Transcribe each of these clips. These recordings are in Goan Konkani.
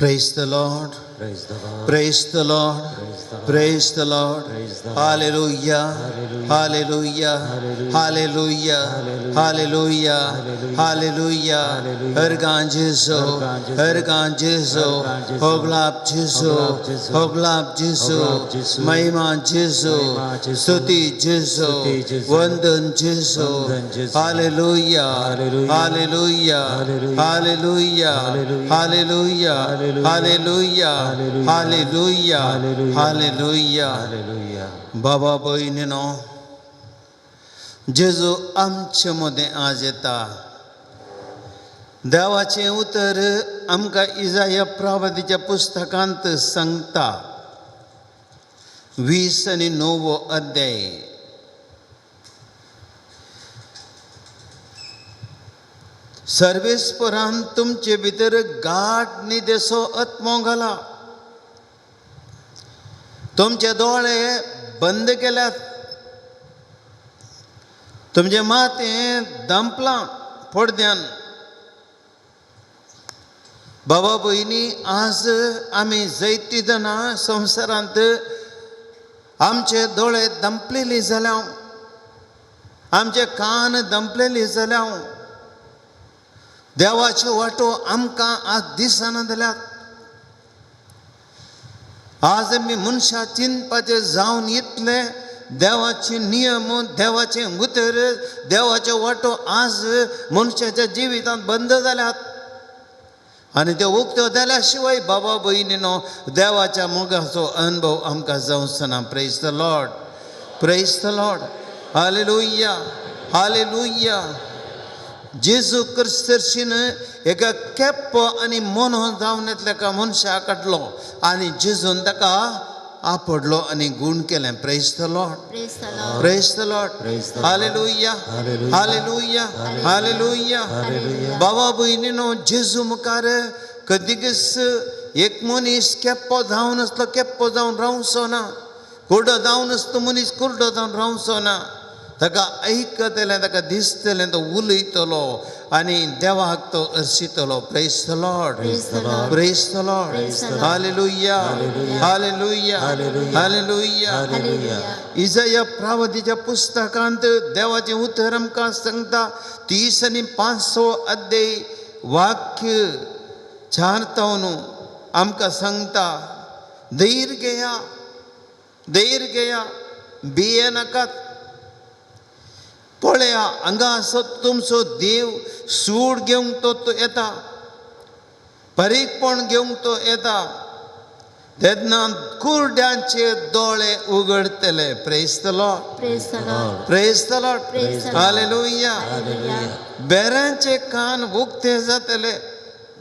Praise the Lord. Praise the Lord. Praise the Lord. Praise the Lord. Praise the Lord. Praise the Lord. Hallelujah. Hallelujah. Hallelujah. Hallelujah. Hallelujah. Hallelujah. Hallelujah. Hallelujah. Ergan Jesu. Ergan Jesu. Ergan Jesu. Ergan Jesu. Hoglap Jesu. Hoglap Jesu. Hoglap Jesu. Hoglap Jesu. Mahima Jesu. Mahima Jesu. Stuti Jesu. Stuti Jesu. Vandan Jesu. Vandan Jesu. Hallelujah. Hallelujah. Hallelujah. Hallelujah. Hallelujah. Hallelujah. Hallelujah. Hallelujah. Hallelujah. Hallelujah. Hallelujah. Hallelujah. Hallelujah. बाबा भयणीनो जेजू आमचे मदें आज येता. देवाचें उतर आमकां इजाया प्रावतीच्या पुस्तकांत सांगता, 20 आनी 9 अध्याय. सर्वेस्परान तुमचे भितर गाठ न्हिदेसो आत्मो घाला, तुमचे दोळे बंद केल्यात, तुमचें माथें दंपलां पडद्यान. बाबा भयणी, आज आमी जैती जाणां संवसारांत आमचे दोळे दंपलेली जाल्या, आमचे कान दंपलेली जाल्या, देवाच्यो वाटो आमकां आज दिसना जाल्यात. आज आमी मनशां चिंतपाचें जावन इतले देवाचे नियम, देवाचें उतर, देवाच्यो वाटो आज मनशाच्या जिवितांत बंद जाल्यात. आनी त्यो उक्त्यो जाल्या शिवाय बाबा भयणीनो देवाच्या मोगाचो अनुभव आमकां जावचो ना. Praise the Lord. Praise the Lord. Hallelujah. Hallelujah. जेजू क्रिस्तर्शीन एका केप्पो आनी मोनो जावन येतल्या एका मनशाक काडलो आनी जेजून ताका आपडलो आनी गूण केलें. Praise the Lord. Praise the Lord. Praise the Lord. Praise the Lord. Hallelujah. Hallelujah. Hallelujah. Hallelujah. Hallelujah. बाबा भयणीनो, जेजू मुखार कदीकच एक मनीस केप्पो जावन आसलो, केप्पो जावन रावचो ना, कुर्डो जावन आसलो मनीस कुर्डो जावन रावचो ना. ताका आयकतलें, ताका दिसतलें, तो उलयतलो आनी देवाक तो अर्शितलो. Praise the Lord. Praise the Lord. Praise the Lord. Praise the Lord. Hallelujah. Hallelujah. Hallelujah. Hallelujah. Hallelujah. Hallelujah. इजाया प्रावतीच्या पुस्तकांत देवाचें उतर आमकां सांगता, 30 आनी 5 अध्याय वाक्य 4 तावन आमकां सांगता, धैर्य घेया, धैर्य घेया, भिये नाकात. पळया हांगा आसत तुमचो देव, सूड घेवंक तो येता, परीकपण घेवंक तो येता. तेन्ना कुर्ड्यांचे दोळे उगडतले. Praise the Lord. Praise the Lord. Praise the Lord. Praise the Lord. Hallelujah. Hallelujah. बेऱ्यांचे कान उक्ते जातले,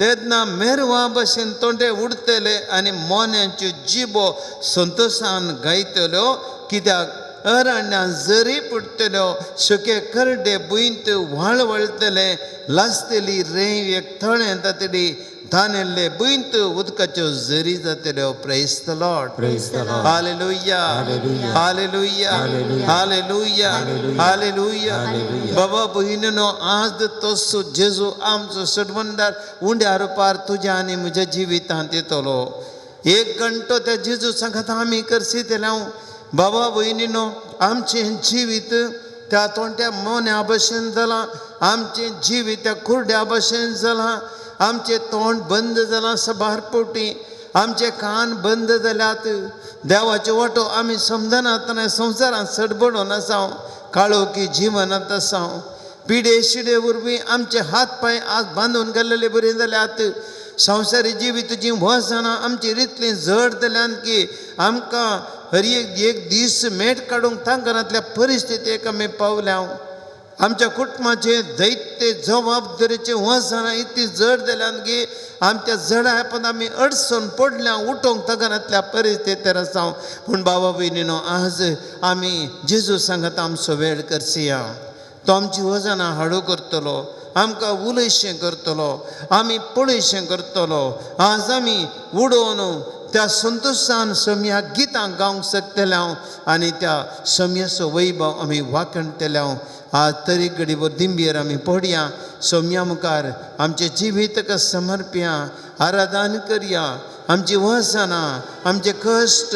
तेन्ना मेरवा भशेन तोंडे उडतले आनी मोन्यांच्यो जिबो संतोशान गायतल्यो. कित्याक अरण्यान जरी पडटल्यो, सुके करडे भुंयत व्हाळ वळटले, लासतली रेंव एक थळें जातली, धानेल्ले भुंयत उदकाच्यो जरी जातल्यो. Praise the Lord. Praise the Lord. Hallelujah. Hallelujah. Hallelujah. Hallelujah. Hallelujah. Hallelujah. Hallelujah. Hallelujah. बाबा भयणीनो, आज तसो जेजू आमचो सडवंदार उंड्या रुपार तुज्या आनी म्हज्या जिवितांत येतलो. एक घंटो त्या जेजू सांगता आमी करसीतले हांव. बाबा भयणीनो, आमचें जिवीत त्या तोंट्या मोन्या भशेन जालां, आमचें जिवीत त्या कुर्ड्या भशेन जालां, आमचें तोंड बंद जालां सबार पोटी, आमचे कान बंद जाल्यात, देवाच्यो वाटो आमी समजनातना संवसारांत सडबडून आसा, काळोखी जिवनांत आसा. पिडे शिडे वरवीं आमचे हात पांय आज बांदून गेल्ले बरी जाल्यात. संवसारी जिविताचीं वजनां आमची रितलीं जड जाल्यान की आमकां हर एक दीस मेट काडूंक तांकनातल्या परिस्थितीक आमी पावल्या. आमच्या कुटुंबाचे दैत्य जबाबदारीचें वजनां इतली जड जाल्यान की आमच्या जडा पण आमी अडचण पडल्या, उठोवंक तगनातल्या परिस्थितीर आसा. पूण बाबा भयणीनो, आज आमी जेजू सांगता आमचो वेळ करसिया. तो आमची वजनां हाडू करतलो, आमकां उलयशें करतलो, आमी पळयशें करतलो. आज आमी उडोवन त्या संतोशान सम्या गितां गावंक शकतले हांव आनी त्या सम्याचो वैभव आमी वाखणतले हांव. आज तरी घडीभर दिंबेर आमी पडया, सोम्या मुखार आमचें जिवीत समर्पया, आराधन करया. आमची वसनां, आमचे कश्ट,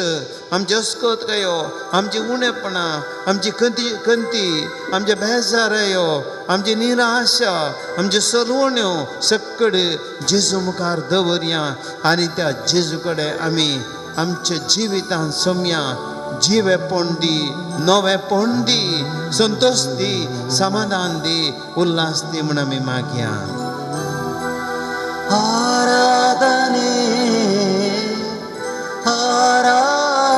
आमचे अस्कोतकायो, आमची उणेपणां, आमची खंती खंती, आमचे बेजारयो, आमची निराशा, आमच्यो सलवण्यो सगळे जेजू मुखार दवरया आनी त्या जेजू कडेन आमी आमच्या जिवितान सोम्या जिवेपण दी, नवेपण दी, संतोश दी, समाधान दी, उल्हास दी म्हूण आमी मागया. ಆರಾಧನೆ ಆರಾಧನೆ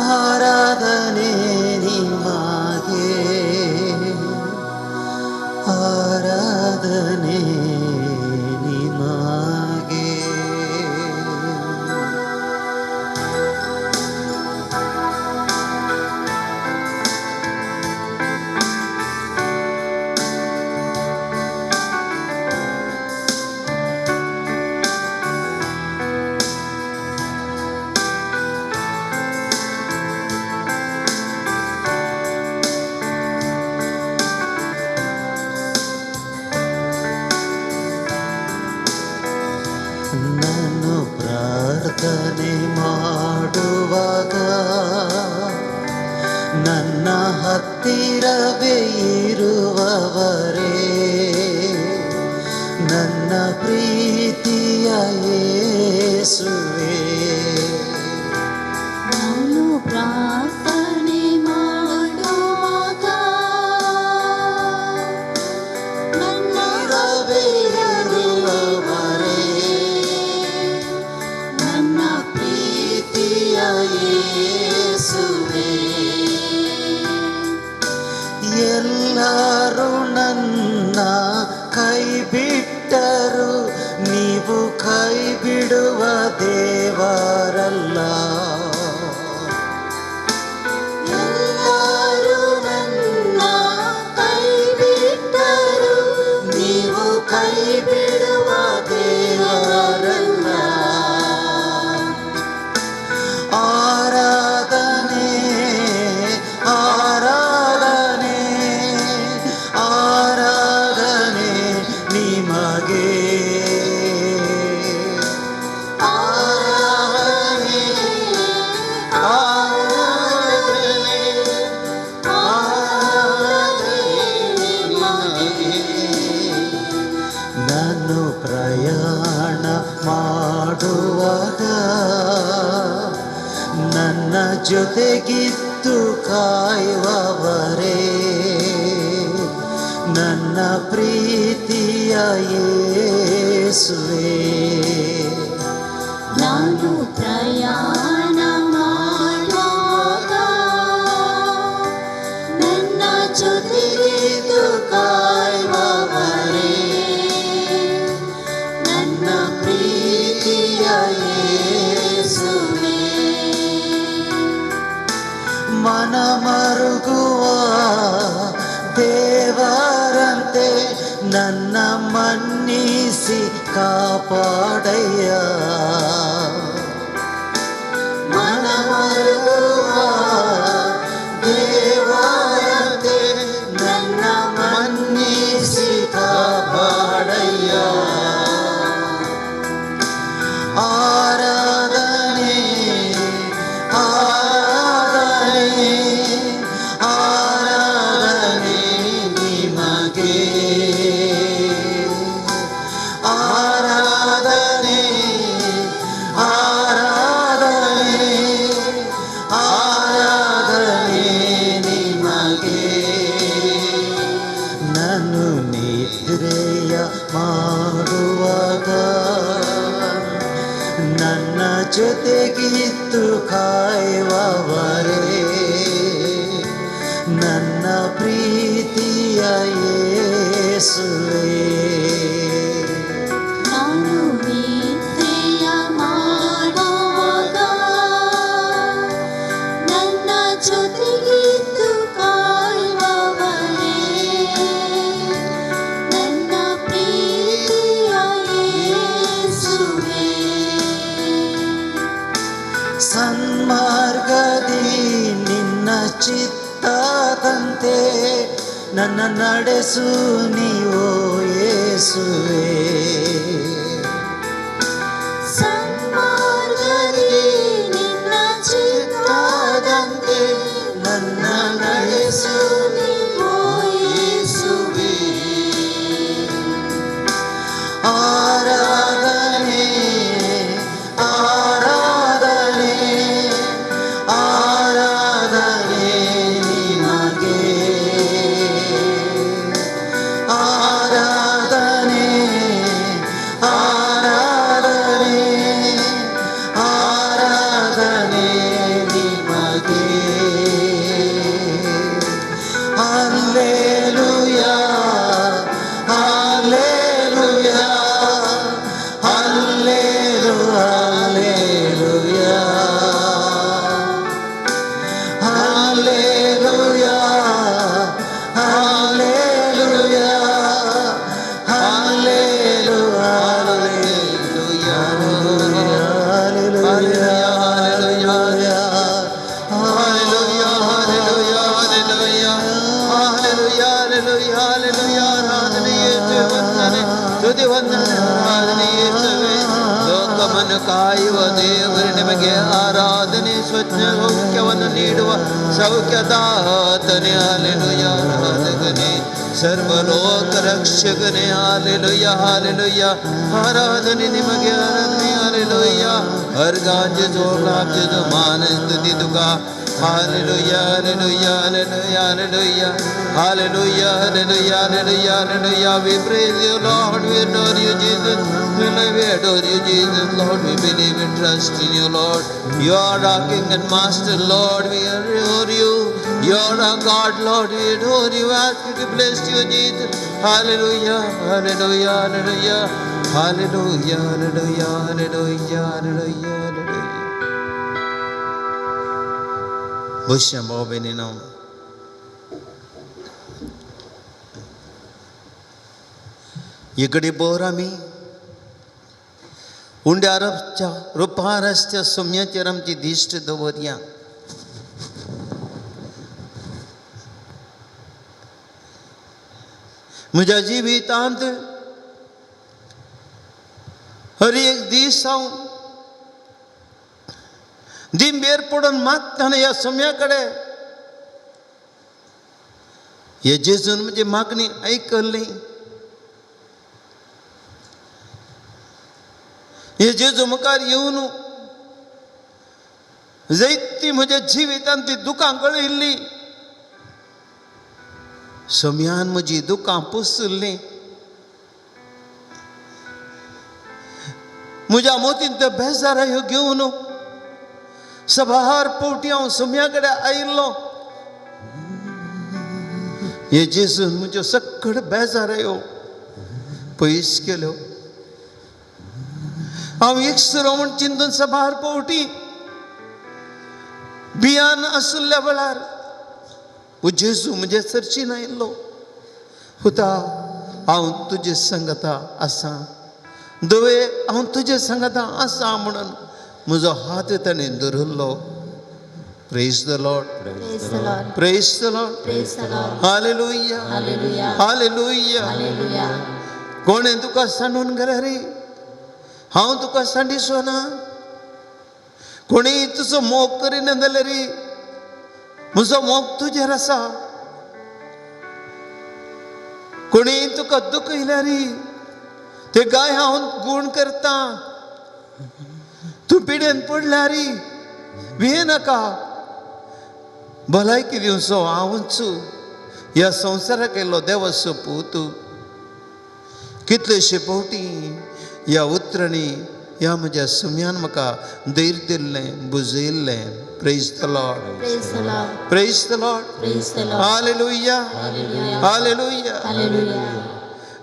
ಆರಾಧನೆ ನಿಮಗೆ, ಆರಾಧನೆ ನಿಮಗೆ. ನಾನು ಪ್ರಾರ್ಥನೆ ಮಾಡುವಾಗ ನನ್ನ ಹತ್ತಿರವೇ ಇರುವವರೇ, ನನ್ನ ಪ್ರೀತಿಯ ಯೇಸುವೇ. ನಾನು ಪ್ರಾರ್ಥನೆ ಮಾಡುವಾಗ ನನ್ನ ಹತ್ತಿರವೇ ಇರುವವರೇ, ನನ್ನ ಪ್ರೀತಿಯ ಯೇಸುವೇ. ಎಲ್ಲರೂ ನನ್ನ ಕೈ ಬಿಟ್ಟರು, ನೀವು ಕೈ ಬಿಡುವ ದೇವರಲ್ಲ. ಎಲ್ಲರೂ ನನ್ನ ಕೈ ಬಿಟ್ಟರು, ನೀವು ಕೈ ಬಿಡುವ ದೇವರಲ್ಲ. ಆರಾಧನೆ ಆರಾಧನೆ ಆರಾಧನೆ ನಿಮಗೆ, ಆರಾಧನೆ ಆರಾಧನೆ ಆರಾಧನೆ ನಿಮಗೆ. ನಾನು ಪ್ರಯಾಣ ಮಾಡುವಾಗ ನನ್ನ ಜೊತೆಗಿದ್ದು ಕಾಯುವವರೇ, ನನ್ನ ಪ್ರೀತಿಯ ಯೇಸುವೇ. ನಾನು ಪ್ರಯಾಣ ಮಾಡುವಾಗ ನನ್ನ ಜೊತೆಗಿದ್ದು ಕಾಯುವವರೇ, ನನ್ನ ಪ್ರೀತಿಯ ಯೇಸುವೇ. ಮನ ಮರುಗುವ ದೇವರಂತೆ ನನ್ನ ಮನ್ನಿಸಿ ಕಾಪಾಡಯ್ಯ. ಮನ ಮರುಗುವ ದೇವರಂತೆ ನನ್ನ ಮನ್ನಿಸಿ ಕಾಪಾಡಯ್ಯ. ಆರಾಧನೆ ಆರಾಧನೆ ಆರಾಧನೆ ನಿಮಗೆ, ಆರಾಧನೆ ಆರಾಧನೆ ಆರಾಧನೆ. ಸನ್ಮಾರ್ಗದಿ ನಿನ್ನ ಚಿತ್ತದಂತೆ ನನ್ನ ನಡೆಸು ನೀವು ಯೇಸುವೆ. ಸನ್ಮಾರ್ಗದಿ ನಿನ್ನ ಚಿತ್ತದಂತೆ ನನ್ನ ನಡೆಸು ನೀವು ಯೇಸುವೆ. ಆರಾಧನೆ, ಆರಾಧನೆ, ಆರಾಧನೆ ನಿಮಗೆ. ಆರಾಧನೆ, ಆರಾಧನೆ, ಆರಾಧನೆ ನಿಮಗೆ. Hallelujah, hallelujah, hallelujah, hallelujah, hallelujah, hallelujah, hallelujah, hallelujah, hallelujah, hallelujah, hallelujah, hallelujah, hallelujah. ಆರಾಧನೆ ಯೇಸುವೆ, ವಂದನೆ, ಸ್ತುತಿ, ವಂದನೆ, ಆರಾಧನೆ ಯೇಸುವೆ. ಲೋಕವನ್ನು ಕಾಯುವ ದೇವರು ನಿಮಗೆ ಆರಾಧನೆ. ಸ್ವಚ್ಛ ಸೌಖ್ಯವನ್ನು ನೀಡುವ ಸೌಖ್ಯದಾತನೆ, ಹಾಲೆಲುಯ್ಯ. ಆರಾಧಕನೇ, ಸರ್ವಲೋಕ ರಕ್ಷಕನೇ, ಹಾಲೆಲುಯ್ಯ, ಹಾಲೆಲುಯ್ಯ. ಆರಾಧನೆ ನಿಮಗೆ, ಆರಾಧನೆ, ಹಾಲೆಲುಯ್ಯ. हर गाज जो लाभ जो मान स्तुति तुका. Hallelujah, hallelujah, hallelujah, hallelujah, hallelujah, hallelujah, hallelujah, hallelujah. We praise you, Lord. We adore you, Jesus. We love we adore you, Jesus. Lord, we believe and trust in you, Lord. You are our King and Master, Lord. We adore you. You are our God, Lord. We adore you. Ask you to bless you, Jesus. Hallelujah, hallelujah, hallelujah, hallelujah, hallelujah, hallelujah, hallelujah, hallelujah. ಬಸया भाव भयणीनो. इकडे बोर आमी उंड्या रपच्या रुपार आसच्या सोम्याचेर आमची दिश्ट दवरया. म्हज्या जिवितांत हर एक दीस हांव दिंबेर पडून मागतना ह्या सोम्या कडेन हे जेजून म्हजी मागणी आयकल्ली. हे जेजू मुखार येवन जैती म्हज्या जिवितांत ती दुकां गळिल्ली. सोम्यान म्हजी दुकां पुसल्लीं. म्हज्या मोतींत बेजार ह्यो घेवन सभार पवटी हांव सोम्या कडेन आयिल्लो. हे जेजून म्हज्यो सक्कड बेजार ह्यो पयस केल्यो. हांव एकसुरो म्हूण चिंतून सभार पवटी बियान आशिल्ल्या वेळार ओ जेजू म्हजे सरचीन आयिल्लो. पुता, हांव तुजे संगता आसा. दवे, हांव तुजे संगता आसा म्हणून म्हजो हात ताणें धरिल्लो. Praise the Lord. Praise the Lord. Praise the Lord. Praise the Lord. Hallelujah. Hallelujah. Hallelujah. Hallelujah. कोणें तुका सांडून गेल्यार रे, हांव तुका सांडिसो ना. कोणीय तुजो मोग करिना जाल्यार रे, म्हजो मोग तुजेर आसा. कोणीय तुका दुखयल्यार रे, ते गाय हांव गूण करता. तूं पिडेन पडल्यार रे, भिये नाका. भलायकी दिवचो हांवूच ह्या संवसाराक केल्लो देवाचो पूत. कितलेशे फावटी ह्या उतरांनी ह्या म्हज्या सुम्यान म्हाका धैर्य दिल्लें, बुजयल्लें. Praise the Lord. Praise the Lord. Praise the Lord. Praise the Lord. Hallelujah. Hallelujah. Hallelujah. Hallelujah.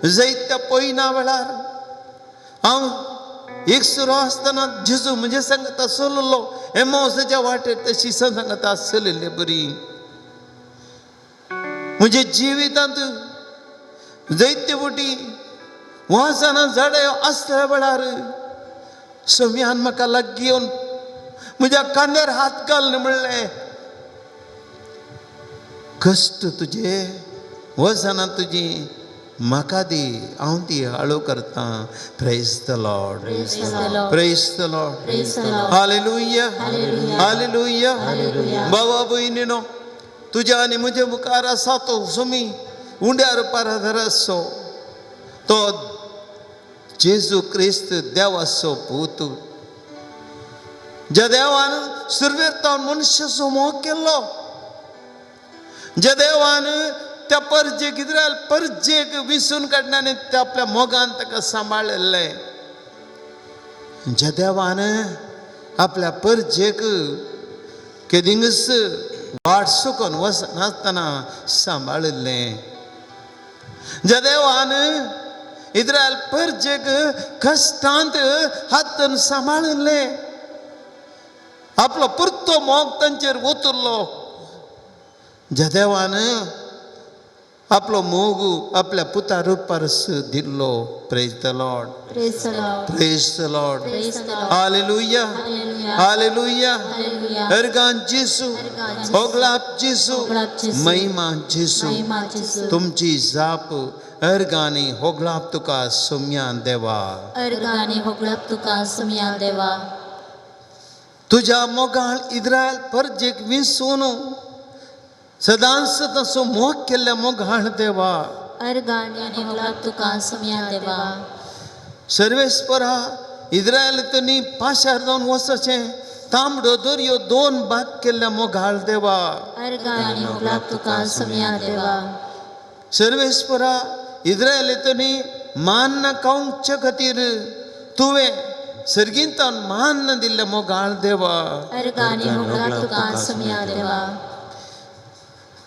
जैत्या पयना वेळार हांव एकसुरो आसतना जेजू म्हजे सांगता चललो. एमोसाच्या वाटेर ते शिसां सांगता चलिल्ले बरी. म्हज्या जिवितांत जैत्य बोटी वासना झाडां आसल्या वेळार सोम्यान म्हाका लागीं येवन म्हज्या खांद्यार हात घालून म्हणलें, कश्ट तुजे, वजनां तुजी म्हाका दी, हांव ती हाळू करतां. Praise the Lord. Praise the Lord. Praise the Lord. Praise the Lord. Hallelujah. Hallelujah. Hallelujah. Hallelujah. बाबा भयणीनो, तुज्या आनी म्हज्या मुखार आसा तो सुमी उंड्यार पाराधर आसो तो जेजू क्रिस्त देवाचो पूत, ज्या देवान सुरवेर तो मनशाचो मोग केल्लो, ज्या देवान त्या परजेक इस्रायल परजेक विसून काडले आनी त्या आपल्या मोगान ताका सांबाळिल्लें, ज्या देवान आपल्या परजेक केदिंगच वाट चुकोन वचनासतना सांबाळिल्लें, ज्या देवान इस्रायल परजेक कश्टांत हातान सांबाळिल्लें, आपलो पुरतो मोग तांचेर ओतुल्लो, ज्या देवान आपलो मोग आपल्या पुता रुपार दिल्लो. Praise the Lord. Praise the Lord. Praise the Lord. Praise the Lord. Hallelujah. Hallelujah. Hallelujah. Hallelujah. अर्गान जेसू, अर्गान जेसू, होगलाप जेसू, होगलाप जेसू, महिमा जेसू. महिमा जेसू. तुमची जाप अर्गानी होगलाप तुका सुम्यान देवा. अर्गानी होगळप तुका सुमया देवा. तुज्या मोगाळ इस्रायल परजेक विसून सदांच तसो मोग केल्ल्या मोगाळ देवा. अर्गानी होगळप तुका सुमया देवा. सर्वेस्परा, इस्रायल तुनी पाशार जावन वचचें तांबडो दर्यो दोन भाग केल्ल्या मोगाळ देवा. अर्गानी होगळप तुका सुमया देवा. सर्वेस्परा, इस्रायल तुनी मान खावचे खातीर तुवें सर्गींतान मान दिल्ल्या मोगाळ देवा. अर्गानी होगळप तुका सुमया देवा.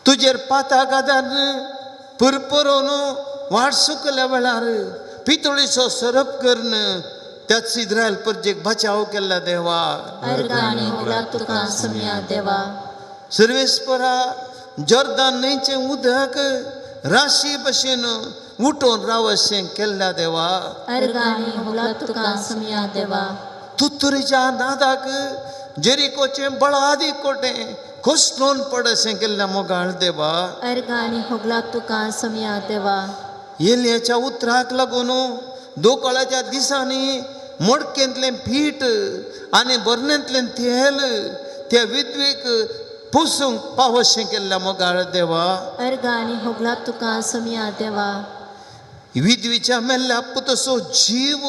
तुजेर पाता गादार पुरपुरोन वाट सुकल्या वेळार पितळीचो सरप करून त्याच इस्रायल परजेक बचाव केल्ला देवा. अर्गानी होगळप तुका सुमया देवा. सर्वेस्परा, जॉर्दान न्हंयचें उदक राशी भशेन उठोवन राव अशें केल्ल्या देवा. अर्गानी होगळप तुका सुमया देवा. तुतुरीच्या नादाक जेरिकोचें बळादी कोटें कोसळून पड अशें केल्ल्या मोगाळ देवा. अर्गानी होगळप तुका सुमया देवा. एलियाच्या उतराक लागून दोकळाच्या दिसांनी मोडकेंतलें पीठ आनी बरणेंतलें तेल त्या विधवेक पोसूंक पावशें केल्ल्या मोगाळ देवा. अर्गानी होगळप तुका सुमया देवा. विधवीच्या मेल्ल्या पुतसो जीव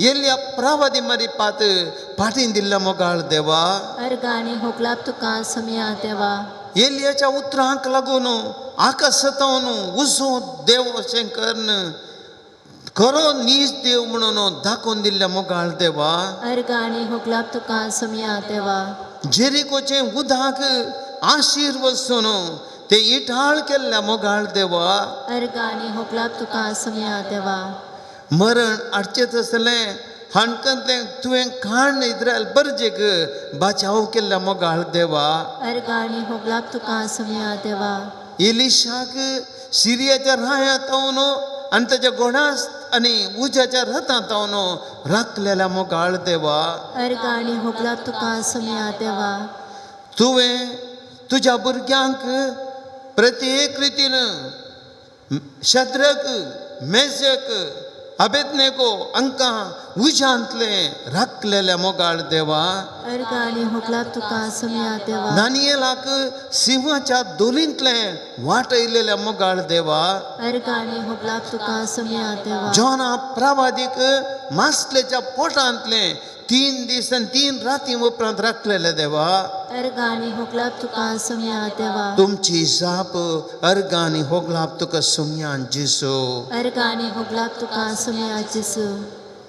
एलिया प्रावादी मारी पात पाटीन दिल्ल्या मोगाळ देवा. अर्गानी होगळप तुका सुमया देवा. एलियाच्या उतरांक लागून आकाशांतून उजो देव अशें करून खरो नीज देव म्हणून दाखोवन दिल्ल्या मोगाळ देवा. अर्गानी होगळप तुका सुमया देवा. जेरिकोचें उदक आशीर वसून ते इटाळ केल्ल्या मोगाळ देवा. अर्गानी होगळप तुका सुमया देवा. मरण हाडचें आसलें हाणकांतलें तुवें खाण इस्रायल बर्जेक बाचाव केल्ल्या मोगाळ देवा. अर्गानी होगळप तुका सुमया देवा. एलिशाक सिरियाच्या रायांत आनी ताच्या गोणास आनी उज्याच्या रथांत राखलेल्या मोगाळ देवा. अर्गानी होगळप तुका सुमया देवा. तुवें तुज्या भुरग्यांक प्रत्येक रितीन शद्रक, मेजक, अबेदनेगो हांकां उज्यांतलें राखलेल्या मोगाळ देवा. अर्गानी होगळप तुका सुमया देवा. दानियेलाक सिंहाच्या दोलींतलें वाटयलेल्या मोगाळ देवा. अर्गानी होगळप तुका सुमया देवा. जॉना प्रवादीक मासलेच्या पोटांतलें 3 दीस आनी 3 राती उपरांत राखलेले देवा. अर्गानी होगळप तुका सुमया देवा. तुमची जाप अर्गानी होगलाप तुका सुमयान जेसू. अर्गानी होगळप तुका सुमया जेसू.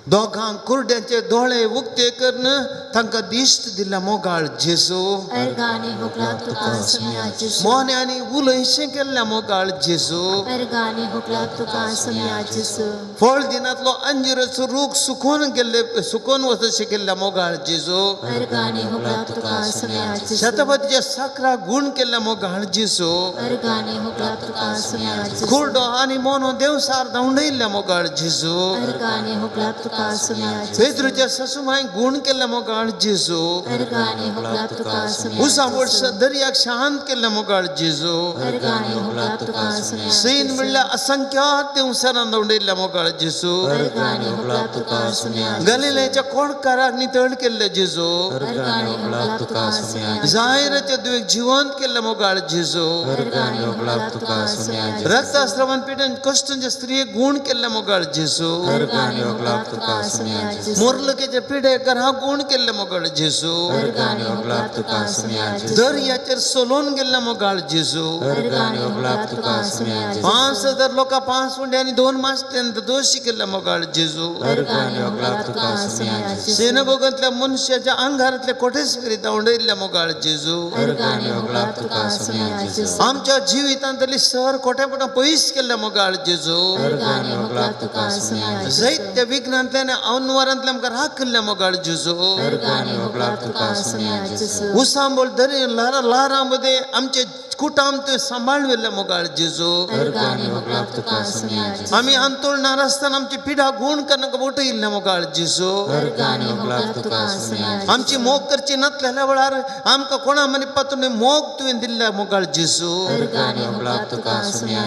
दोगांक कुरड्यांचे दोळे उक्ते करून तांकां दिश्ट दिल्या मोगाळ जेसू. अर्गानी होगळप तुका सुमया जेसू. मोन्यांनी उलयशें केल्ल्या मोगाळ जेसू. अर्गानी होगळप तुका सुमया जेसू. फळ दिनांतलो अंजिराचो रूख सुकोवन गेल्ले सुकोवन वचशें केल्ल्या मोगाळ जेजू. अर्गानी होगळप तुका सुमया जेसू. शतपथीच्या साकरा गूण केल्ल्या मोगाळ जेजू. अर्गानी होगळप तुका सुमया जेसू. कुरडो आनी मोनो देवसार धांवडयल्ल्या मोगाळ जेजू. अर्गानी होगळप तुका तुका सुम्या पेद्रूच्या सासुमाय गुण केल्ल्या मोगाळ जेजू. अर्गाने होगला तुका सुम्या उसा वर्ष दर्याक शांत केल्ल्या मोगाळ जेजू. अर्गाने होगला तुका सुम्या सैन म्हणल्यार असंख्यात देवसरां दवडिल्ल्या मोगाळ जेजू. अर्गाने होगला तुका सुम्या गलिलेच्या कोणकाराक नितळ केल्ले जेजू. अर्गाने होगला तुका सुम्या जाहिराच्या दुवेक जिवंत केल्ल्या मोगाळ जेजू. अर्गाने होगला तुका सुम्या रक्तस्रावान पिडन कश्टांच्या स्त्रियेक गुण केल्ल्या मोगाळ जेजू. अर्गाने होगला तुका सुम्या मोर्लकेच्या पिढे घरा गुण केल्ल्या मोगाळ जेजू. अर्गाने होगला तुका सुम्या दर्याचेर सोलोन गेल्ल्या मोगाळ जेजू. अर्गाने होगला तुका सुम्या 5000 लोकां 5 उंडे आनी 2 मासल्यांत दोशी केल्ल्या मोगाळ जेजू. अर्गाने होगला तुका सुम्या सिनेगोगांतल्या मनशाच्या आंगारांतले कोटेश्वरी उडयल्ल्या मोगाळ जेजू. अर्गाने होगला तुका सुम्या आमच्या जिवितांतली सर कोट्यापटा पयस केल्ल्या मोगाळ जेजू. अर्गाने होगला तुका सुम्या जैत्य विघ्नांतल्यान अनवारांतल्या आमकां राखिल्ल्या मोगाळ जेजू. अर्गाने होगला तुका सुम्या उसांबोल दरी ल्हारां मध्ये आमचे कुटाम तुवें सांबाळविल्ल्या मोगाळ जेजू. अर्गाने होगला तुका सुम्या आमी अंतोळणार आसतना आमची पिढा गुण करनाका उठयिल्ल्या मोगाळ जेजू. अर्गाने होगला तुका सुम्या आमची मोग करची नातलेल्या वेळार आमकां कोणा मनी मोग तुवें दिल्ल्या मोगाळ जेजू. अर्गाने होगला तुका सुम्या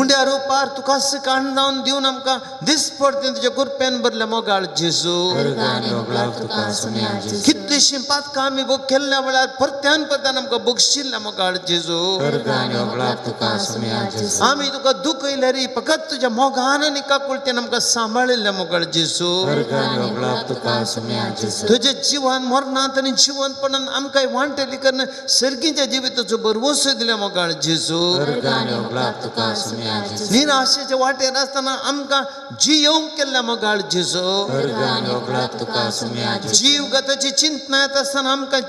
उंड्या रुपार तुका काण जावन दिवन आमकां दिसपडतें तुज्या कृपेन भरल्या मोगाळ जेजू. अर्गाने होगला तुका सुम्या कितलीशीं पातकां आमी भोग केल्ल्या वेळार परत्यान परत्यान आमकां बक्षिल्ल्या मोगाळ जेजू. अर्गाने होगला तुका सुम्या आमी तुका दुखयल्यार फकत तुज्या मोगान आनी काकुळतेन आमकां सांबाळिल्ल्या मोगाळ जेजू. अर्गाने होगला तुका सुम्या तुज्या जिवान मरणांत आनी जिवंतपणान आमकां वांटेली करून सर्गीच्या जिविताचो भरवंसो दिल्या मोगाळ जेजू. अर्गाने होगला तुका सुम्या निराशेच्या वाटेर आसतना आमकां जियोवंक केल्ल्या मोगाळ जेजू. अर्गाने होगला तुका सुम्या जीवगताची चिंतना येता आसतना आमकां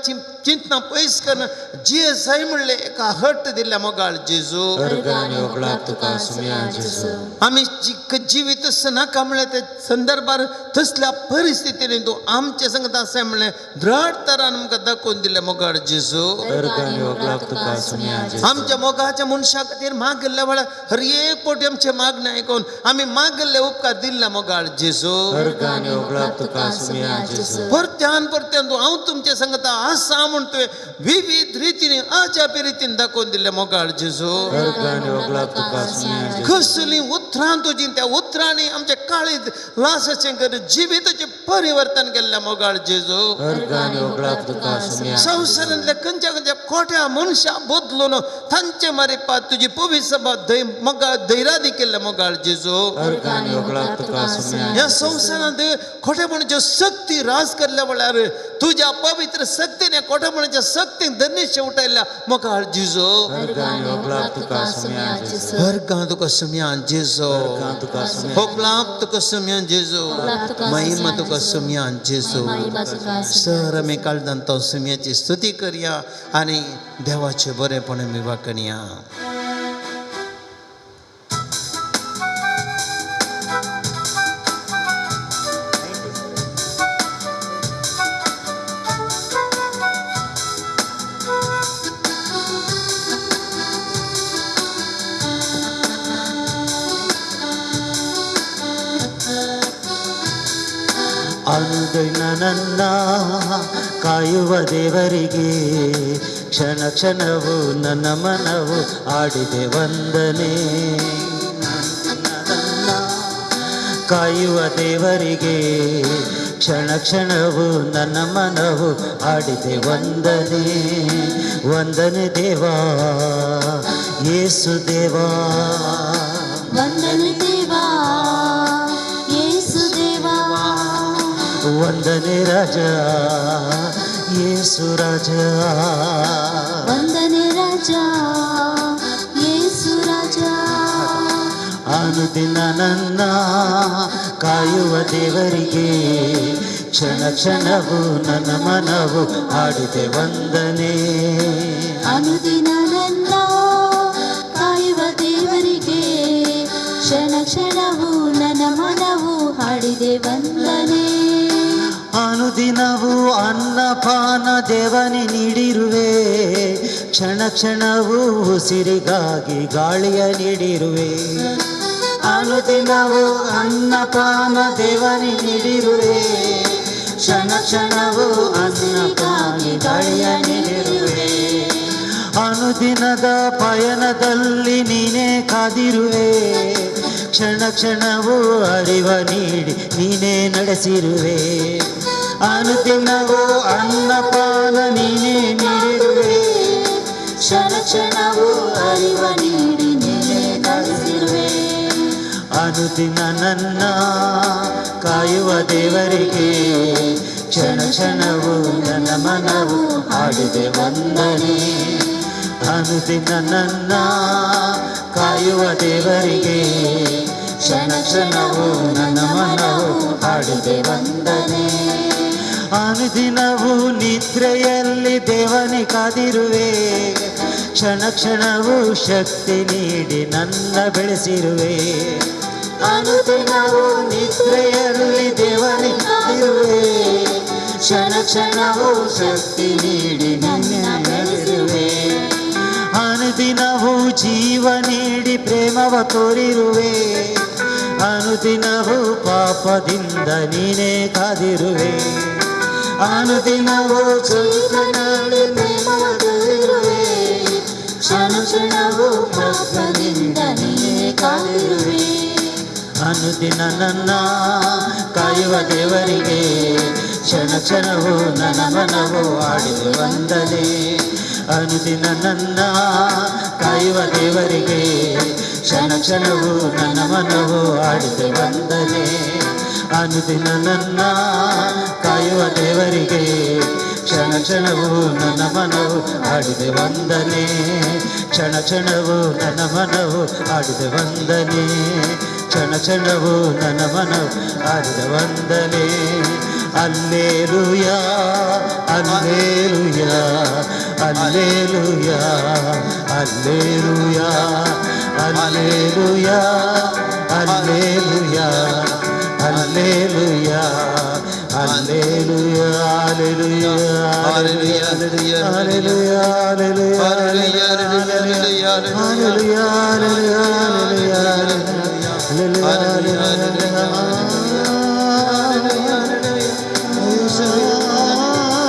चिंतना पयस करून जिये जाय म्हणलें एका हट दिल्ल्या मोगाळ जेजू. अर्गाने होगला तुका सुम्या आमी जिवीत नाका म्हणलें त्या संदर्भार तसल्या परिस्थितीन तूं आमचे संगत आसा म्हणलें दृढ तरान आमकां दाखोवन दिल्ल्या मोगाळ जेजू. अर्गाने होगला तुका सुम्या आमच्या मोगाच्या मनशा खातीर मागिल्ल्या वेळार हर एक पोटी आमचे मागणें आयकून आमी मागिल्ले उपकार दिल्ल्या मोगाळ जेजू. अर्गाने होगला तुका सुम्या परत्यान परत्यान तूं हांव तुमचे संगता आसा म्हूण तुवें विविध रितीन अजापी रितीन दाखोवन दिल्ल्या मोगाळ जेजू. अर्गाने होगला तुका सुम्या कसलीं उतरां तुजीं त्या उतरांनी आमच्या काळीत लासाचें कर जिविताचें परिवर्तन केल्ल्या मोगाळ जेजू. अर्गाने होगला तुका सुम्या संवसारांतल्या खंयच्या खंयच्या खोट्या मनशा बदलून तांचे मारिपात तुजी पवित्र सभा मोगाळ धैरादी केल्ल्या मोगाळ जेजू. अर्गाने होगला तुका सुम्या ह्या संवसारांत खोटेपणाच्यो शक्ती राज करल्या वेळार तुज्या पवित्र शक्तीने खोटेपणाच्या शक्तीक धरणीशे उठयल्ल्या मोगाळ जेजू. अर्गाने होगला तुका सुम्या अर्गां तुका सुम्या जेजू. तुका सुम्या होगलाप तुका सुम्या जेजू. महिमा तुका सुम्या जेजू. सर आमी काळजान तो सुम्याची स्तुती करया आनी देवाचें बरेंपण आमी वाखणया. ಅನುದಿನ ನನ್ನ ಕಾಯುವ ದೇವರಿಗೆ ಕ್ಷಣ ಕ್ಷಣವು ನನ್ನ ಮನವು ಆಡಿದೆ ವಂದನೆ. ನನ್ನ ಕಾಯುವ ದೇವರಿಗೆ ಕ್ಷಣ ಕ್ಷಣವು ನನ್ನ ಮನವು ಆಡಿದೆ ವಂದನೆ. ವಂದನೆ ದೇವಾ ಯೇಸು ದೇವಾ. ವಂದನೆ ದೇವಾ ಯೇಸು ದೇವಾ. ವಂದನೆ ರಾಜ ಯೇಸು ರಾಜ. ವಂದನೆ ರಾಜ ಯೇಸು ರಾಜ. ಅನುದಿನ ನನ್ನ ಕಾಯುವ ದೇವರಿಗೆ ಕ್ಷಣ ಕ್ಷಣವು ನನ್ನ ಮನವು ಆಡಿದೆ ವಂದನೆ. ಅನುದಿನ ನನ್ನ ಕಾಯುವ ದೇವರಿಗೆ ಕ್ಷಣ ಕ್ಷಣವು ನನ್ನ ಮನವು ಹಾಡಿದೆ ವಂದನೆ. ಅನುದಿನವೂ ಅನ್ನಪಾನ ದೇವನೇ ನೀಡಿರುವೆ, ಕ್ಷಣ ಕ್ಷಣವೂ ಉಸಿರಿಗಾಗಿ ಗಾಳಿಯ ನೀಡಿರುವೆ. ಅನುದಿನವೂ ಅನ್ನಪಾನ ದೇವನಿ ನೀಡಿರುವೆ, ಕ್ಷಣ ಕ್ಷಣವೂ ಅನ್ನಕ್ಕಾಗಿ ಗಾಳಿಯ ನೀಡಿರುವೆ. ಅನುದಿನದ ಪಯಣದಲ್ಲಿ ನೀನೇ ಕಾದಿರುವೆ, ಕ್ಷಣ ಕ್ಷಣವೂ ಅರಿವ ನೀಡಿ ನೀನೇ ನಡೆಸಿರುವೆ. ಅನುದಿನವೂ ಅನ್ನಪಾನ ನೀನೇ ನೀಡಿರುವೆ, ಕ್ಷಣ ಕ್ಷಣವೂ ಅರಿವ ನೀಡಿ ನೀನೇ ನಡೆಸಿರುವೆ. ಅನುದಿನ ನನ್ನ ಕಾಯುವ ದೇವರಿಗೆ, ಕ್ಷಣ ಕ್ಷಣವೂ ನನ್ನ ಮನವು ಹಾಡಿದೆ ವಂದನೆ. ಅನುದಿನ ನನ್ನ ಕಾಯುವ ದೇವರಿಗೆ, ಕ್ಷಣ ಕ್ಷಣವೂ ನನ್ನ ಮನವು ಹಾಡಿದೆ ವಂದನೆ. ಅನುದಿನವೂ ನಿದ್ರೆಯಲ್ಲಿ ದೇವನೇ ಕಾದಿರುವೆ, ಕ್ಷಣ ಕ್ಷಣವೂ ಶಕ್ತಿ ನೀಡಿ ನನ್ನ ಬೆಳೆಸಿರುವೆ. ಅನುದಿನವೂ ನಿದ್ರೆಯಲ್ಲಿ ದೇವನೇ ಕಾದಿರುವೆ, ಕ್ಷಣ ಕ್ಷಣವೂ ಶಕ್ತಿ ನೀಡಿ ನನ್ನ ಬೆಳೆಸಿರುವೆ. ಅನುದಿನವೂ ಜೀವ ನೀಡಿ ಪ್ರೇಮವ ತೋರಿರುವೆ, ಅನುದಿನವೂ ಪಾಪದಿಂದ ನೀನೇ ಕಾದಿರುವೆ. ಅನುದಿನವೂ ಜೀವ ನೀಡಿ ಪ್ರೇಮವ ತೋರಿರುವೆ, ಕ್ಷಣ ಕ್ಷಣವೂ ಪಾಪದಿಂದ ನೀನೇ ಕಾದಿರುವೆ. ಅನುದಿನ ನನ್ನ ಕಾಯುವ ದೇವರಿಗೆ, ಕ್ಷಣ ಕ್ಷಣವೂ ನನ್ನ ಮನವು ಆಡಿದೆ ವಂದನೆ. ಅನುದಿನ ನನ್ನ ಕಾಯುವ ದೇವರಿಗೆ, ಕ್ಷಣ ಕ್ಷಣವೂ ನನ್ನ ಮನವು ಆಡಿದೆ ವಂದನೆ. ಅನುದಿನ ನನ್ನ ಕಾಯುವ ದೇವರಿಗೆ, ಕ್ಷಣ ಕ್ಷಣವೂ ನನ್ನ ಮನವು ಆಡಿದೆ ವಂದನೆ. ಕ್ಷಣ ಕ್ಷಣವೂ ನನ್ನ ಮನವು ಆಡಿದೆ ವಂದನೆ. ಕ್ಷಣ ಕ್ಷಣವೂ ನನ್ನ ಮನವು ಆಡಿದ ವಂದನೆ. Alleluia, alleluia, alleluia, alleluia, alleluia, alleluia, alleluia, alleluia, alleluia, alleluia, alleluia, alleluia, alleluia, alleluia, alleluia.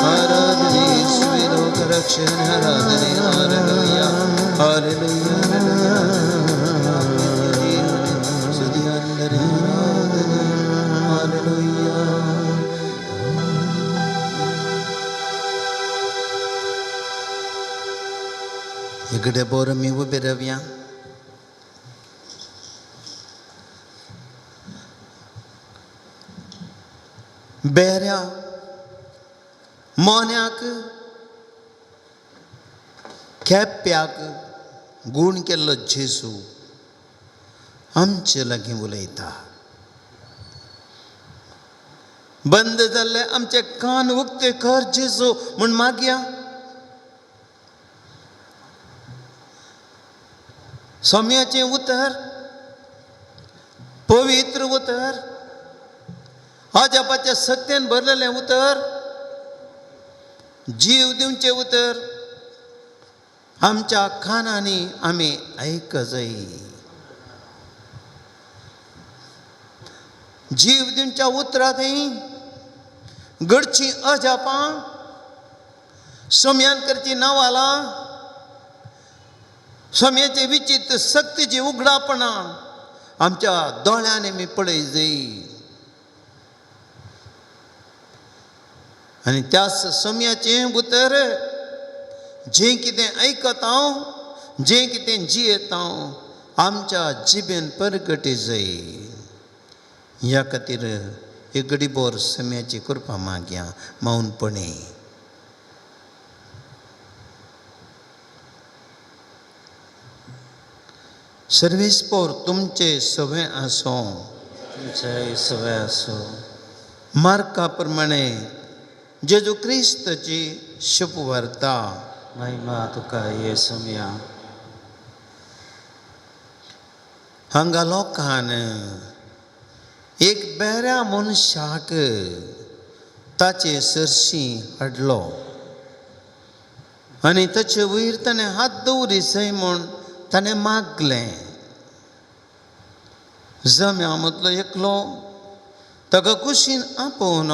ಆರಾಧನೆ ಯೇಸುವೇ ಲೋಕ ರಕ್ಷಕನೇ, ಆರಾಧನೆ, ಹಾಲೆಲೂಯಾ, ಹಾಲೆಲೂಯಾ, ಹಾಲೆಲೂಯಾ, ಸ್ತುತಿ, ವಂದನೆ, ಆರಾಧನೆ, ಹಾಲೆಲೂಯಾ. इकडे बोर मी उभे रावया. बेऱ्या मोन्याक खेप्याक गूण केल्लो जेजू आमचे लागीं उलयता. बंद जाल्ले आमचे कान उक्ते कर जेजू म्हूण मागया. सोम्याचें उतर, पवित्र उतर, अजापाच्या सत्यान भरलेलें उतर, जीव दिवचें उतर आमच्या कानांनी आमी आयक जाय. जीव दिवच्या उतरांत घडचीं अजापां, सोम्यान करचीं नावालां, सोम्याचे विचित्र सक्तीची उगडापणां आमच्या दोळ्यांनी आमी पळय जाय. आनी त्याच सोम्याचें उतर जें कितें आयकता हांव, जें कितें जियेता हांव, आमच्या जिबेन परगटी जाय. ह्या खातीर एक घडीभर सम्याची कृपा मागया मौनपणे. सर्वेस्पोर तुमचे सवे आसो. तुमचे सवे असो. मार्का प्रमाणे जेजू क्रिस्तची शुभवार्ता. महिमा तुका येसुम्या. हांगा लोकान एक बेऱ्या मनशाक ताचे सरशी हाडलो आनी ताचे वयर ताणें हात दवरी जाय म्हूण ताणें मागलें. जम्या मदलो एकलो ताका कुशीन आपोवन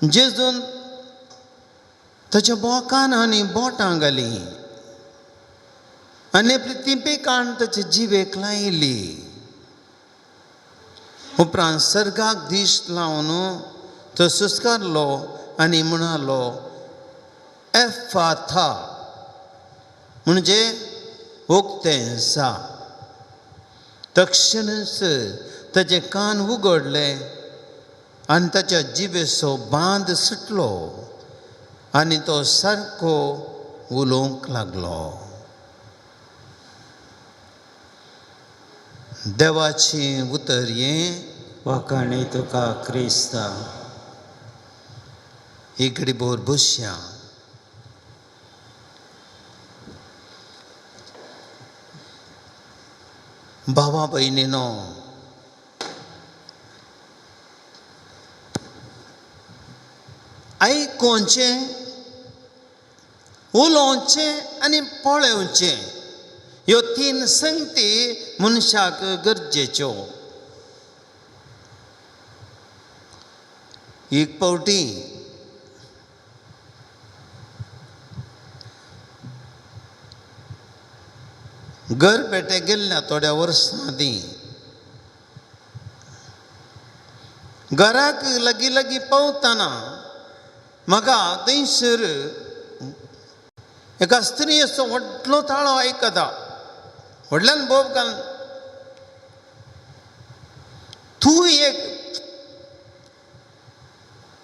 जेजून ताच्या बोकान आनी बोटां घालीं आनी आपली तिंपी काण ताचे जिवेक लायली. उपरांत सर्गाक दीस लावन तो सुस्कारलो आनी म्हणालो, एफाथा, म्हणजे उक्तें जा. तक्षणच ताचे कान उगडले आनी ताच्या जिबेचो बांद सुटलो आनी तो सारको उलोवंक लागलो. देवाची उतर हें. वाखाणी तुका क्रिस्ता. इकडे बोर बसया. भावा भयणीनो, आयकोवचें, उलोवचें आनी पळोवचें ह्यो तीन संगती मनशाक गरजेच्यो. एक फावटी घर पेटे गेल्ल्या थोड्या वर्सां आदीं घराक लागीं लागीं पावतना म्हाका थंयसर एका स्त्रियेचो व्हडलो ताळो आयकता. व्हडल्यान बोब घालून, तूं एक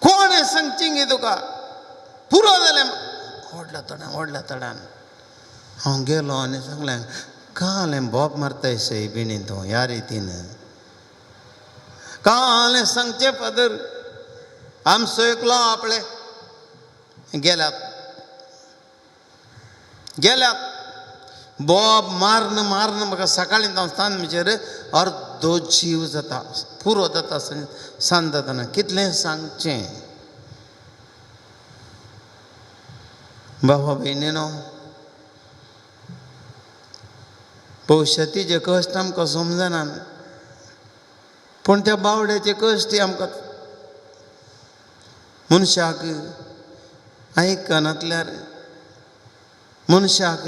कोण सांगची गे तुका, पुरो जालें. व्हडल्या तड्यान व्हडल्या तड्यान हांव गेलो आनी सांगलें, कालें बोब मारताय सय बिणी तूं ह्या रितीन. कालें सांगचें फादर, आमचो एकलो आपले गेल्यात गेल्यात बोब मारून मारून म्हाका सकाळीं हांव सांजचेर अर्दो जीव जाता, पुरो जाता. सांज जातना कितलें सांगचें. बाबा भयणीनो, भविश्यातीचे कश्ट आमकां समजनात, पूण त्या बावड्याचे कश्ट आमकां मनशाक आयकनातल्यार, मनशाक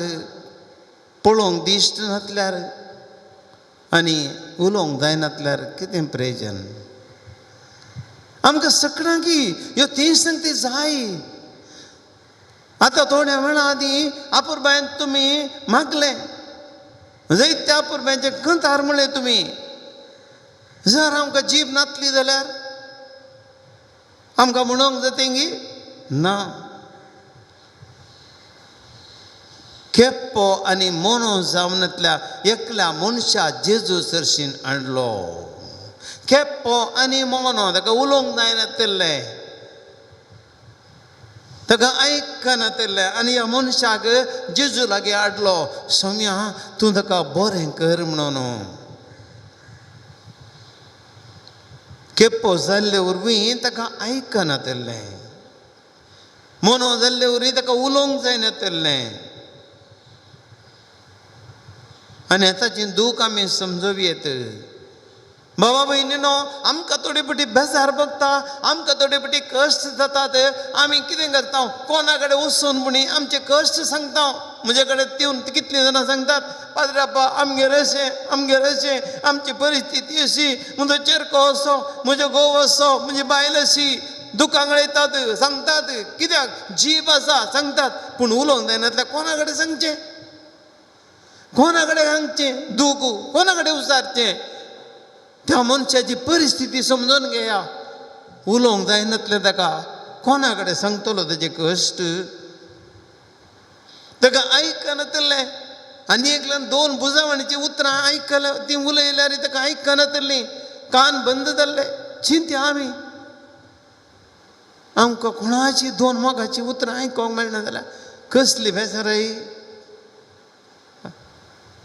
पळोवंक दिश्ट नासल्यार आनी उलोवंक जायनातल्यार कितें प्रयोजन. आमकां सगळ्यांकी ह्यो तीन संगती जाय. आतां थोड्या वेळा आदीं आपुरबायन तुमी मागलें, जायत्या आपुरबायचें कंतार म्हणलें तुमी. जर आमकां जीब नातली जाल्यार आमकां म्हणूंक जातेंगी ना. केप्पो आनी मोनो जावनातल्या एकल्या मनशा जेजू सरशीन हाडलो. केप्पो आनी मोनो, ताका उलोवंक जायनातिल्लें, ताका आयकनातिल्लें आनी ह्या मनशाक जेजू लागीं हाडलो. सोम्या, तूं ताका बरें कर म्हणून. केप्पो जाल्ले वरवीं ताका आयकनातिल्लें, मोनो जाल्ले वरवीं ताका उलोवंक जायनातिल्लें. आनी ताची दूख आमी समजोवयेत. बाबा भयणीनो, आमकां थोडे फावटी बेजार भोगता, आमकां थोडे फावटी कश्ट जातात. आमी कितें करता, कोणा कडेन वचून म्हणी आमचे कश्ट सांगता. म्हजे कडेन येवन कितलीं जाणां सांगतात, पाद्राप्पा आमगेर अशें, आमगेर अशें, आमची परिस्थिती अशी, म्हजो चेरको असो, म्हजो घोव असो, म्हजी बायल अशी. दुकां गळयतात, सांगतात. कित्याक जीब आसा सांगतात, पूण उलोवंक जायनातल्यार कोणा कडेन सांगचें, कोणा कडेन सांगचें दूख, कोणा कडेन उचारचें. त्या मनशाची परिस्थिती समजून घेया. उलोवंक जायनातलें ताका कोणा कडेन सांगतलो ताजे कश्ट, ताका आयकनातलें. आनी एकल्यान दोन बुजावणीचीं उतरां आयकल्या, तीं उलयल्यार ताका आयकनातलीं, कान बंद जाल्ले. चिंत्या आमी, आमकां कोणाची दोन मोगाचीं उतरां आयकोंक मेळना जाल्यार कसली बेजारय.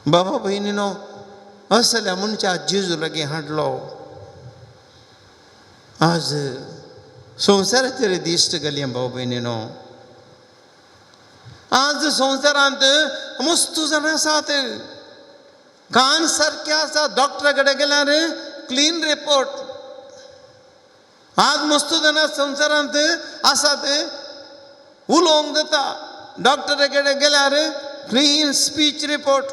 बाबा भयणीनो, असल्या मनशा जेजू लागीं हाडलो. आज संवसाराचेर दिश्ट घाली भाव भयणीनो. आज संवसारांत मस्तू जाणां आसात, कान सारके आसा, डॉक्टरा कडेन गेल्यार क्लीन रिपोर्ट. आज मस्तू जाणां संवसारांत आसात, उलोवंक जाता, डॉक्टरा कडेन गेल्यार क्लीन स्पीच रिपोर्ट.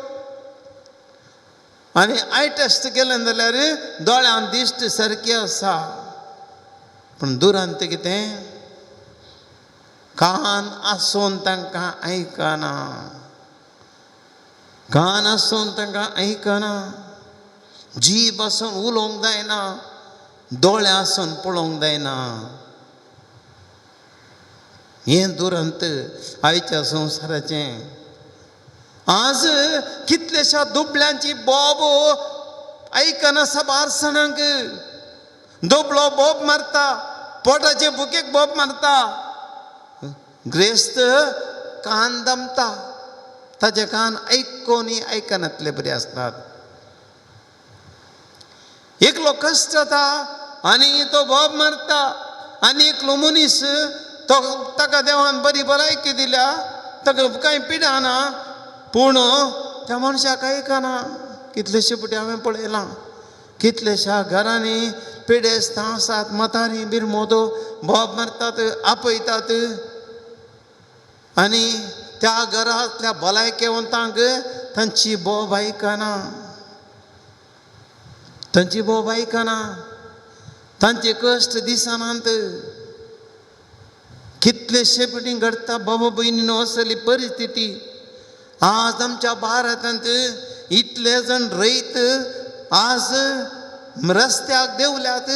आनी I test केलें जाल्यार दोळ्यान दिश्ट सारकी आसा. पूण दुरांत कितें, कान आसून तांकां आयकना, कान आसून तांकां आयकना, जीब आसून उलोवंक जायना, दोळे आसून पळोवंक जायना. हें दुरंत आयच्या संवसाराचें. आज कितल्याश्या दुबळ्यांची बोब आयकना साबार सणांक. दुबळो बोब मारता, पोटाचे भुकेक बोब मारता, ग्रेस्त कान दमता, ताजे कान आयकोनी आयकनातले बरे आसतात. एकलो कश्ट जाता आनी तो बोब मारता, आनी एकलो मनीस तो ताका देवान बरी भलायकी दिल्या, ताका कांय पिडा ना, पूण त्या मनशाक आयकना. कितलेशे फावटी हांवें पळयलां, कितलेश्या घरांनी पिडेस्तां आसात, म्हातारी बिरमोदो बोब मारतात, आपयतात, आनी त्या घरांतल्या भलायकेवंतांक तांची बोब आयकना, तांची बोब आयकना, तांचे कश्ट दिसनात. कितलेशे फावटी घडटा बाबा भयणीनो असली परिस्थिती. आज आमच्या भारतांत इतले जाण रयत आज रस्त्याक देंवल्यात.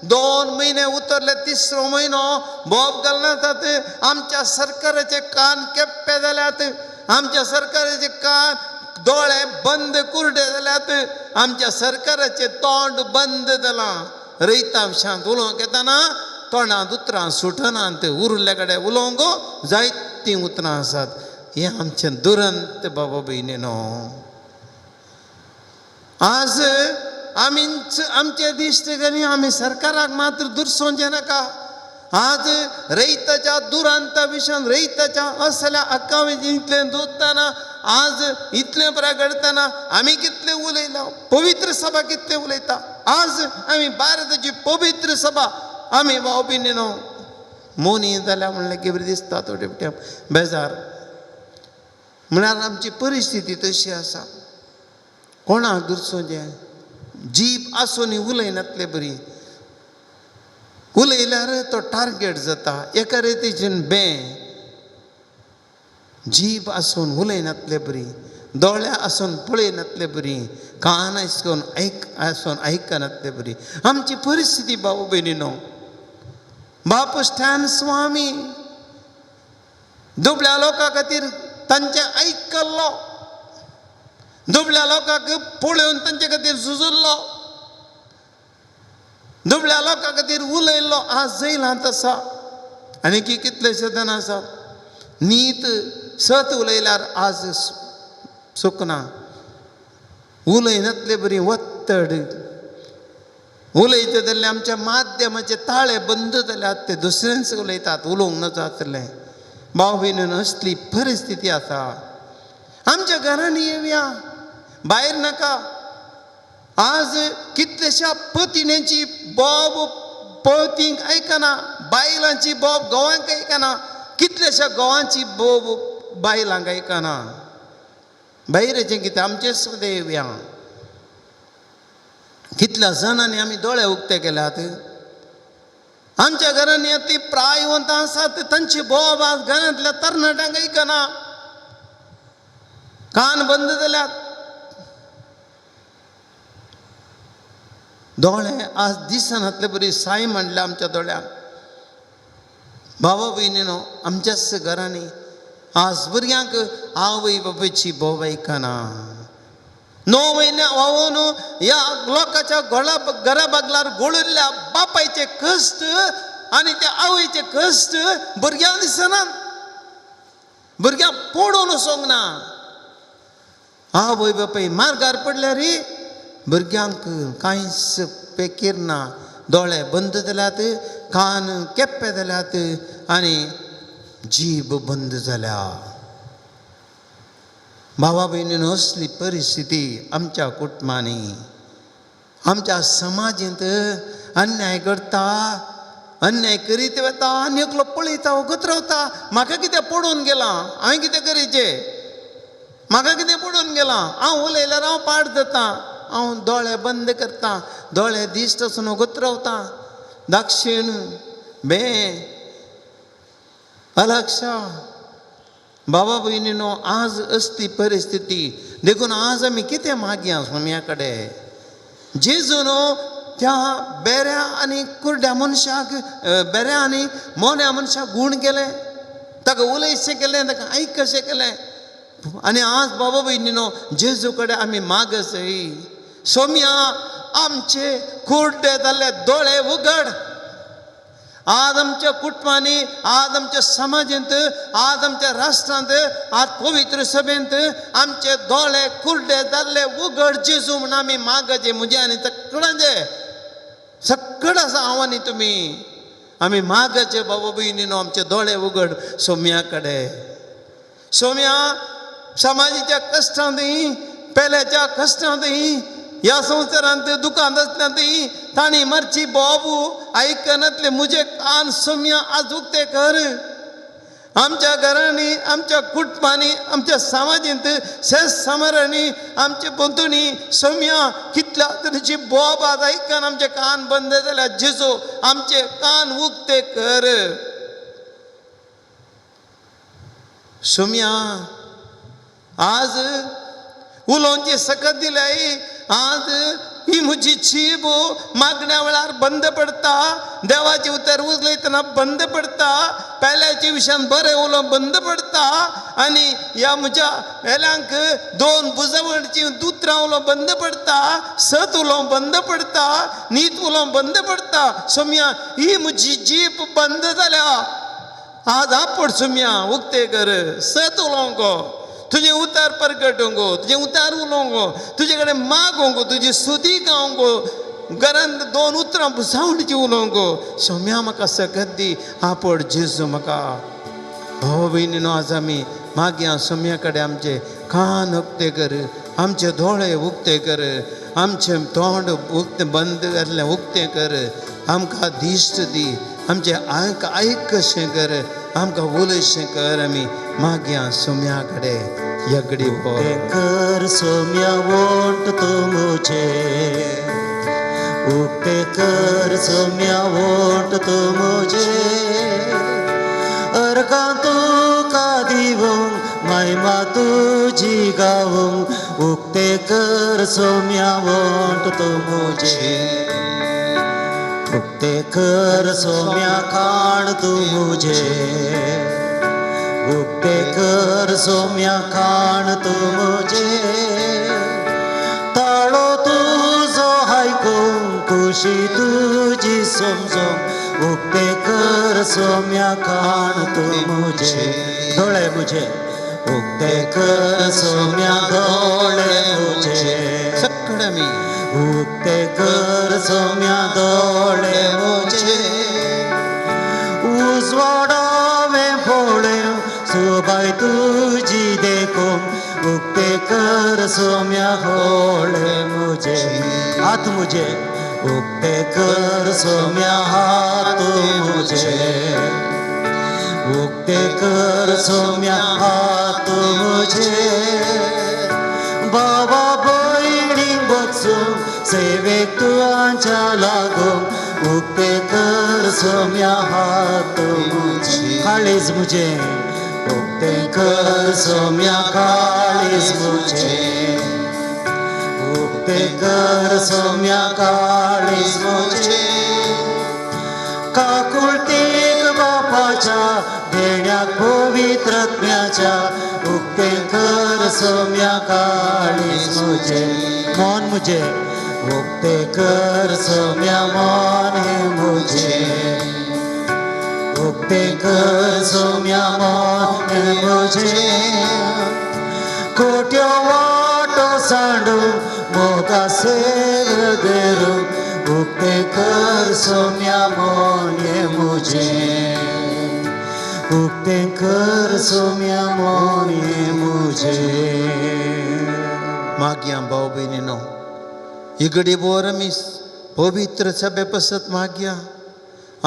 2 म्हयने उतरले, तिसरो म्हयनो बोब घालनात. आमच्या सरकाराचे कान केप्पे जाल्यात, आमच्या सरकाराचे कान दोळे बंद कुरडे जाल्यात, आमच्या सरकाराचे तोंड बंद जालां. रयता विशांत उलोवंक येतना तोंडांत उतरां सुटनात, उरिल्ले कडेन उलोवंक जायतीं उतरां आसात. हें आमचें दुरंत बाबा भयणीनो. आज आमी आमचे दिश्ट आनी आमी सरकाराक मात्र दुरसोवचें नाका. आज रयताच्या दुरांता विशयान, रयताच्या असल्या हक्का इतलें दुखतना, आज इतलें बरें घडटना आमी कितलें उलयला, पवित्र सभा कितलें उलयता. आज आमी भारताची पवित्र सभा आमी भाव भयणीनो मोनी जाल्या म्हणल्यार कितें दिसता थोडे फावटी बेजार. म्हळ्यार आमची परिस्थिती तशी आसा. कोणाक दुरसोवचें, जीब आसून उलयनातले बरी, उलयल्यार तो टार्गेट जाता एका रितीच्यान बें. जीब आसून उलयनातले बरी, दोळे आसून पळयनातले बरी, कान आसून आयक आसून आयकनातले बरी. आमची परिस्थिती भाऊ भयणीनो. बापू स्टॅन स्वामी दुबळ्या लोकां खातीर तांचें आयकल्लो, दुबळ्या लोकांक पळोवन तांचे खातीर झुजुल्लो, दुबळ्या लोकां खातीर उलयल्लो. आज जैलांत आसा आनी कितलेशे जाण आसा. नीत सत उलयल्यार आज चुकना, उलयनातले बरी वत्तड उलयता जाल्यार आमच्या माध्यमाचे ताळे बंद जाल्यात, ते दुसऱ्यांच उलयतात, उलोवंक नजो जातलें. भाव भयणीन असली परिस्थिती आसा. आमच्या घरांनी येवया, भायर नाका. आज कितलेश्या पतिण्यांची बोब पतींक आयकना, बायलांची बोब घोवांक आयकना, कितलेश्या घोवांची बोब बायलांक आयकना. भायरेचें कितें आमचें सुद्दां येवया. कितल्या जाणांनी आमी दोळे उक्ते केल्यात. आमच्या घरांनी ती प्रायवंत आसात, तांची बोब आज घरांतल्या तरणाट्यांक आयकना, कान बंद जाल्यात, दोळे आज दिसनातले बरी साय मांडल्या आमच्या दोळ्यांक. बाबा भयणीनो आमच्याच घरांनी आज भुरग्यांक आवय बापायची बोब आयकना. 9 म्हयने व्हांवून ह्या लोकांच्या घोळा घरा बागलार गोळिल्ल्या बापायचे कश्ट आनी त्या आवयचे कश्ट भुरग्यांक दिसनात, भुरग्यांक पडून वचोंक ना. आवय बापाय मार्गार पडल्यार भुरग्यांक कांयच पेकीर ना, दोळे बंद जाल्यात, कान केप्पे जाल्यात आनी जीब बंद जाल्या. भावा भयणीन असली परिस्थिती आमच्या कुटुंबांनी, आमच्या समाजींत अन्याय करता, अन्याय करीत वता आनी एकलो पळयता, वगत रावता. म्हाका कितें पडून गेलां, हांवें कितें करीचें, म्हाका कितें पडून गेलां, हांव उलयल्यार हांव पाड जाता, हांव दोळे बंद करता, दोळे दिश्ट आसून वगत रावता. दक्षीण बे अलक्षा बाबा भयणीनो, आज असली परिस्थिती. देखून आज आमी कितें मागया स्वाम्या कडेन? जेजू न्हू त्या बेऱ्या आनी कुरड्या मनशाक, बेऱ्या आनी मोन्या मनशाक गूण केलें, ताका उलयशें केलें, ताका आयकशें केलें. आनी आज बाबा भयणीनो जेजू कडेन आमी मागसय, सोम्या आमचे कुरडे जाल्ले दोळे उगड. आज आमच्या कुटुंबांनी, आज आमच्या समाजेंत, आज आमच्या राष्ट्रांत, आज पवित्र सभेंत आमचे दोळे कुरडे जाल्ले उगड जेजू म्हण आमी मागचे. म्हजें आनी सगळ्यांचे सगळं आसा हांव आनी तुमी आमी मागचे. बाबा भयणीनो आमचे दोळे उगड सोम्या कडेन. सोम्या समाजाच्या कश्टांतय, पेल्याच्या कश्टांतय, ह्या संवसारांत दुकान आसल्यांतय तांणी मारची बाबू आयकनातले म्हजे कान सोम्या आज उक्ते कर. आमच्या घरांनी, आमच्या कुटुंबांनी, आमच्या समाजींत, शेज समारांनी, आमचे भोंवतणी सोम्या कितल्या तरेची बोब आज आयकन आमचे कान बंद जाल्या. जेजू आमचे कान उक्ते कर. सोम्या आज उलोवची सकत दिल्याय, आज ही म्हजी जीब मागण्या वेळार बंद पडटा, देवाचें उतर उलयतना बंद पडटा, पेल्याच्या विशयान बरें उलोवप बंद पडटा, आनी ह्या म्हज्या पेल्यांक दोन बुजवणची उतरां उलोवप बंद पडटा, सत उलोवप बंद पडटा, नीत उलोवप बंद पडटा. सोम्या ही म्हजी जीब बंद जाल्या. आज आपड सोम्या उक्ते कर, सत उलोवंक, तुजें उतार परगटूंक, तुजें उतार उलोवंक, तुजे कडेन मागूंक, तुजी स्तुती गावंक, घरांत दोन उतरां बुसावणीची उलोवंक. सोम्या म्हाका सकत दी, आपड जेजू म्हाका. भाव भयणीनो आज आमी मागया सोम्या कडेन आमचे कान उक्ते कर, आमचे दोळे उक्ते कर, आमचें तोंड उक्तें बंद जाल्लें उक्तें कर, आमकां दिश्ट दी, आमचें आयक आयकशें कर, आमकां उलयशें कर. आमी मागया सोम्या कडेन यगडी कर. सोम्या वोंट तूं मुझे, उक्ते कर सोम्या वोंट तूं मुझे, अर्गां तुका दिवंक, महिमा तुजी गावंक, उक्ते कर सोम्या वोंट तूं मुझे, उक्ते कर सोम्या खाण तूं मुझे, उक्ते कर सोम्या खाण तूं मुझे, ताळो तुजो आयकूंक, खुशी तुजी समजूंक, उक्ते कर सोम्या खाण तूं मुझे, दोळे मुझे, उक्ते कर सोम्या दोळे मुझे, सगळे आमी उक्ते कर सोम्या दोळे मुझे, उजवाडावे पळोवंक, सोबाय तुजी देखूंक, उक्ते कर सोम्या होळे मुझे, हात मुझे, उक्ते कर सोम्या हात मुझे, उक्ते कर सोम्या हात मुझे, बाबा भयणींक वचूंक, सेवेक तुज्या लागूंक, उक्ते कर सोम्या हात मुझे, काळीज मुझे, उक्ते कर सोम्या काळीज मुझे, उक्ते कर सोम्या काळीज मुझे, काकुळतीक बापाच्या, देण्याक पवित्रत्म्याच्या, उक्ते कर सोम्या काळीज मुझे, मन मुझे, उक्ते कर सोम्या मन हे मुझे, उक्ते कर सोम्या मन हे मुझे, कोट्यो वाटो सांडूं, मोगा सेव देरू, उक्ते कर सोम्या मन हे मुझे, उक्तें कर सोम्या मोने मुझे. मागया भाव भयणीनो, ही घडी भर आमी पवित्र सभे पसत मागया.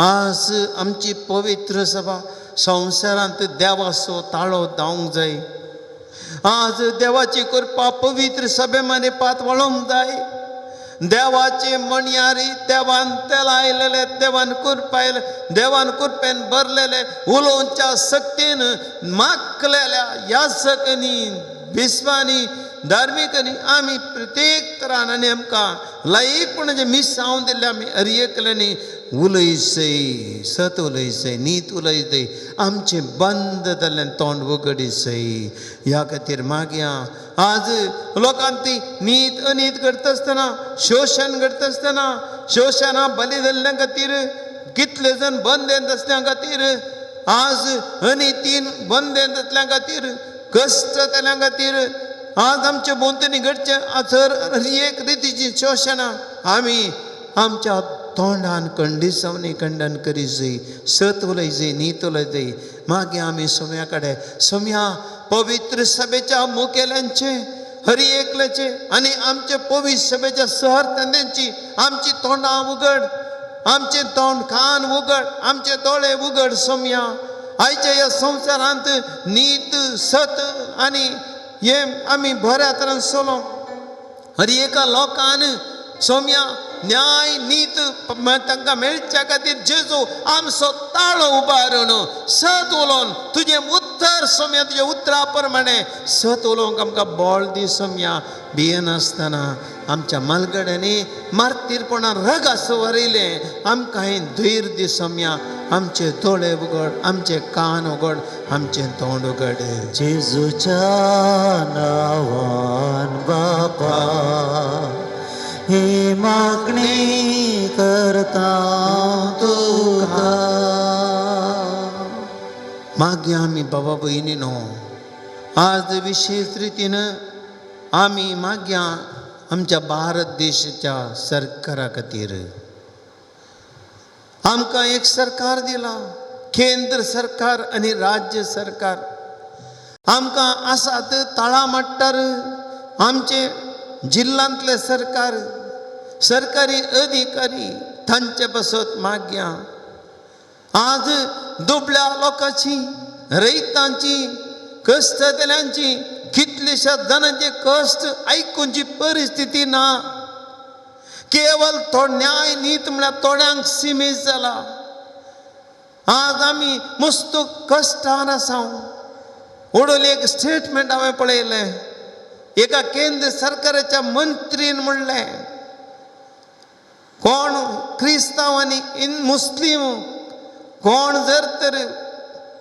आज आमची पवित्र सभा संवसारांत देवाचो ताळो धांवंक जाय. आज देवाची कृपा पवित्र सभे मरे पात वळोवंक जाय. देवाचे म्हणयारी देवान तेल आयलेले, देवान कृपायले, देवान कृपेन भरलेले, उलोवच्या सक्तीन मागलेल्या यासकनी, बिस्वानी, धार्मिकांनी आमी प्रत्येक तरान आनी आमकां लायकपणाचें मिसांव दिल्लें आमी हर एकल्यांनी उलयसय, सत उलयसय, नीत उलयसय, आमचें बंद जाल्ल्यान तोंड उगडीसय. ह्या खातीर मागया. आज लोकांक ती नीत अनीत घडटा आसतना, शोशण घडटा आसतना, शोशणा बली जाल्ल्या खातीर कितले जाण बंदेंत आसल्या खातीर, आज अनितीन बंदेंत आसल्या खातीर, कश्ट जाल्या खातीर, आज आमचे भोंवतणी घडचें आज हर एक रितीची शोशणां आमी आमच्या तोंडान कंडिसांनी खंडन करीजय, सत उलयजय, नीत उलयजय. मागीर आमी सोम्या कडेन, सोम्या पवित्र सभेच्या मुखेल्यांचे, हर एकल्याचे आनी आमचे पवित्र सभेच्या सहर आमची तोंडां उगड, आमचे तोंड कान उगड, आमचे दोळे उगड सोम्या. आयच्या ह्या संवसारांत नीत सत आनी हे आमी बऱ्या तरान चलो. हर एका लोकान सोम्या न्याय नीत तांकां मेळच्या खातीर जेजू आमचो ताळो उबारून सत उलोवन तुजें उत्तर सोम्या, तुज्या उतरा प्रमाणे सत उलोवंक आमकां बळ दी सोम्या. भियेनासतना आमच्या मालगड्यांनी मार्तीरपणान रगास वरयलें, आमकां हें धैर्य दी सोम्या. आमचे दोळे उगड, आमचे कान उगड, आमचें तोंड उगड. जेजूच्या नावान बापा ही मागणी करता तुका. मागीर आमी बाबा भयणीनो, आज विशेष रितीन आमी मागया आमच्या भारत देशाच्या सरकारा खातीर. आमकां एक सरकार दिलां, केंद्र सरकार आनी राज्य सरकार. आमकां आसात तळा माट्टार आमचे जिल्ल्यांतले सरकार, सरकारी अधिकारी, तांचे पासत मागया. आज दुबळ्या लोकांची, रयतांची, कश्ट जाल्यांची, कितलेश्या जाणांचे कश्ट आयकुची परिस्थिती ना. केवल तो न्याय नीत म्हळ्यार थोड्यांक सिमीत जाला. आज आमी मस्त कश्टान आसा. उडोली एक स्टेटमेंट हांवें पळयलें, एका केंद्र सरकाराच्या मंत्रीन म्हणलें, कोण क्रिस्तांव आनी मुस्लीम कोण जर तर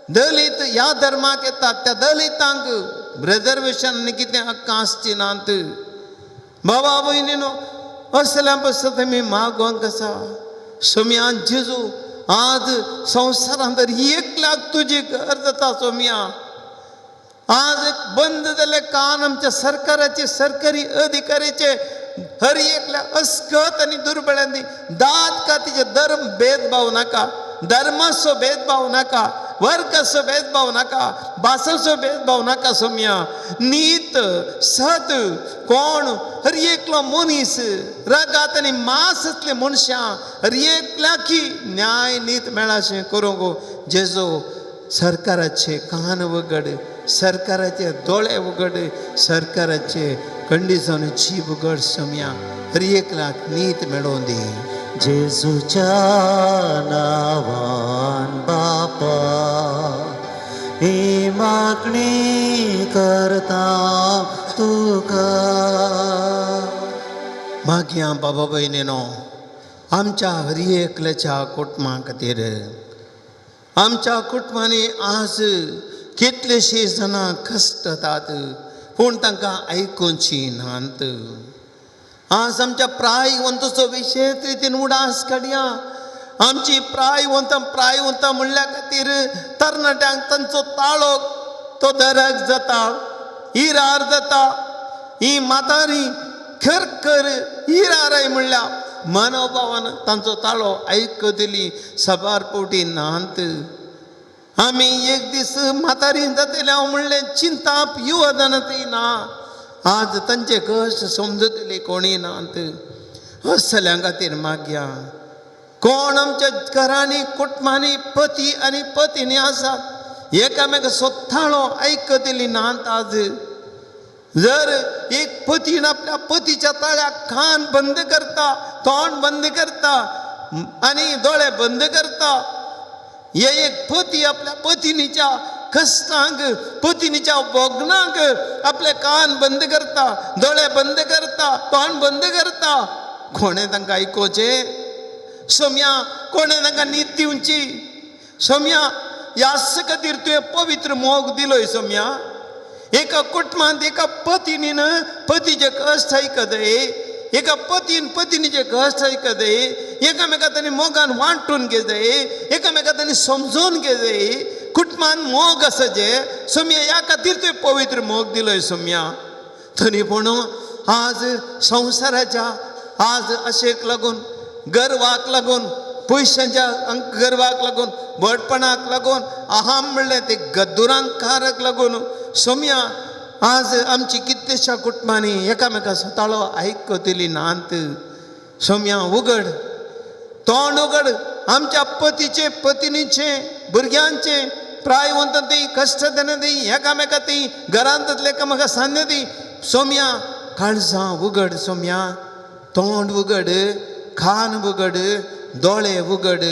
दलीत ह्या धर्माक येतात त्या दलितांक रिजर्वेशन आनी कितें हक्क आसची नात. बाबा भयणीनो, असल्या पासत आमी मागोंक आसा. सोम्यान जेजू आज संवसारांत एक लाख तुजी गरज जाता सोम्या. आज बंद जाल्ले कान आमच्या सरकाराचे, सरकारी अधिकाऱ्याचे, हर एकल्या अस्कत आनी दुर्बळ्यांनी दात कातीचे धर्म भेदभाव नाका, धर्माचो भेदभाव नाका, वर्गाचो भेदभाव नाका, भासाचो भेदभाव नाका सोम्या. नीत सत कोण हर एकलो मनीस रगात आनी मास आसले मनशां हर एकल्याकी न्याय नीत मेळाशें करूंक जेजो सरकाराचे कान उगड, सरकाराचे दोळे उगड, सरकाराचे कंडिशन जीब उगड सोम्या. हर एकल्याक नीत मेळोवन दी. जेजूच्या नावान बापा ही मागणी करता तुका. मागया बाबा भयणीनो, आमच्या हर एकल्याच्या कुटुंबा खातीर. आमच्या कुटुंबांनी आज कितलेशीं जाणां कश्टतात पूण तांकां आयकुची नात. आज आमच्या प्रायवंताचो विशेश रितीन उडास काडया. आमची प्रायवंतां प्रायवंतां म्हणल्या खातीर तरणाट्यांक तांचो ताळो तो दरक जाता, इरार जाता. ही म्हातारी खरखर इरारय म्हणल्या मनोभावान तांचो ताळो आयकतली साबार फावटी नात. आमी एक दीस म्हातारी जातले हांव म्हणलें चिंताप युवदान ना. आज तांचे कश्ट समजतले कोणी नात. असल्या खातीर मागया. कोण आमच्या घरांनी कुटुंबांनी पती आनी पतिनी आसात एकामेका सोत्ताळो आयकतली नात. आज जर एक पतीन आपल्या पतीच्या ताळ्याक कान बंद करता, तोंड बंद करता आनी दोळे बंद करता, हे एक पती आपल्या पतिनीच्या कश्टांक, पतिनीच्या भोगणांक आपले कान बंद करता, दोळे बंद करता, तोंड बंद करता. कोणें तांकां आयकोचें सोम्या? कोणें तांकां न्हीद दिवची सोम्या? ह्याच खातीर तुवें पवित्र मोग दिलोय सोम्या. एका कुटुंबांत एका पतिनीन पतीचे कश्ट आयकत, एका पतीन पतिनीचे कश्ट आयकत, एकामेका तांणी मोगान वांटून घेजाय, एकामेका तांणी समजून घेजाय. कुटुंबान मोग आसा जे सोम्या, ह्या खातीर तुवें पवित्र मोग दिलोय सोम्या. तरी पूण आज संवसाराच्या आज आशेक लागून, गर्वाक लागून, पयशांच्या गर्वाक लागून, व्हडपणाक लागून, अहम म्हणलें ते गद्दुरांकारक लागून सोम्या आज आमची कितलेशा कुटुंबांनी एकामेका स्वताळो आयकतली नात. सोम्या उगड, तोंड उगड. आमच्या पतीचे, पतिनीचे, भुरग्यांचे प्रायवंत ती कश्ट ती एकामेका ती घरांतले एकामेका सान्य ती. सोम्या काळजां उगड सोम्या, तोंड उगड, कान उगड, दोळे उगड.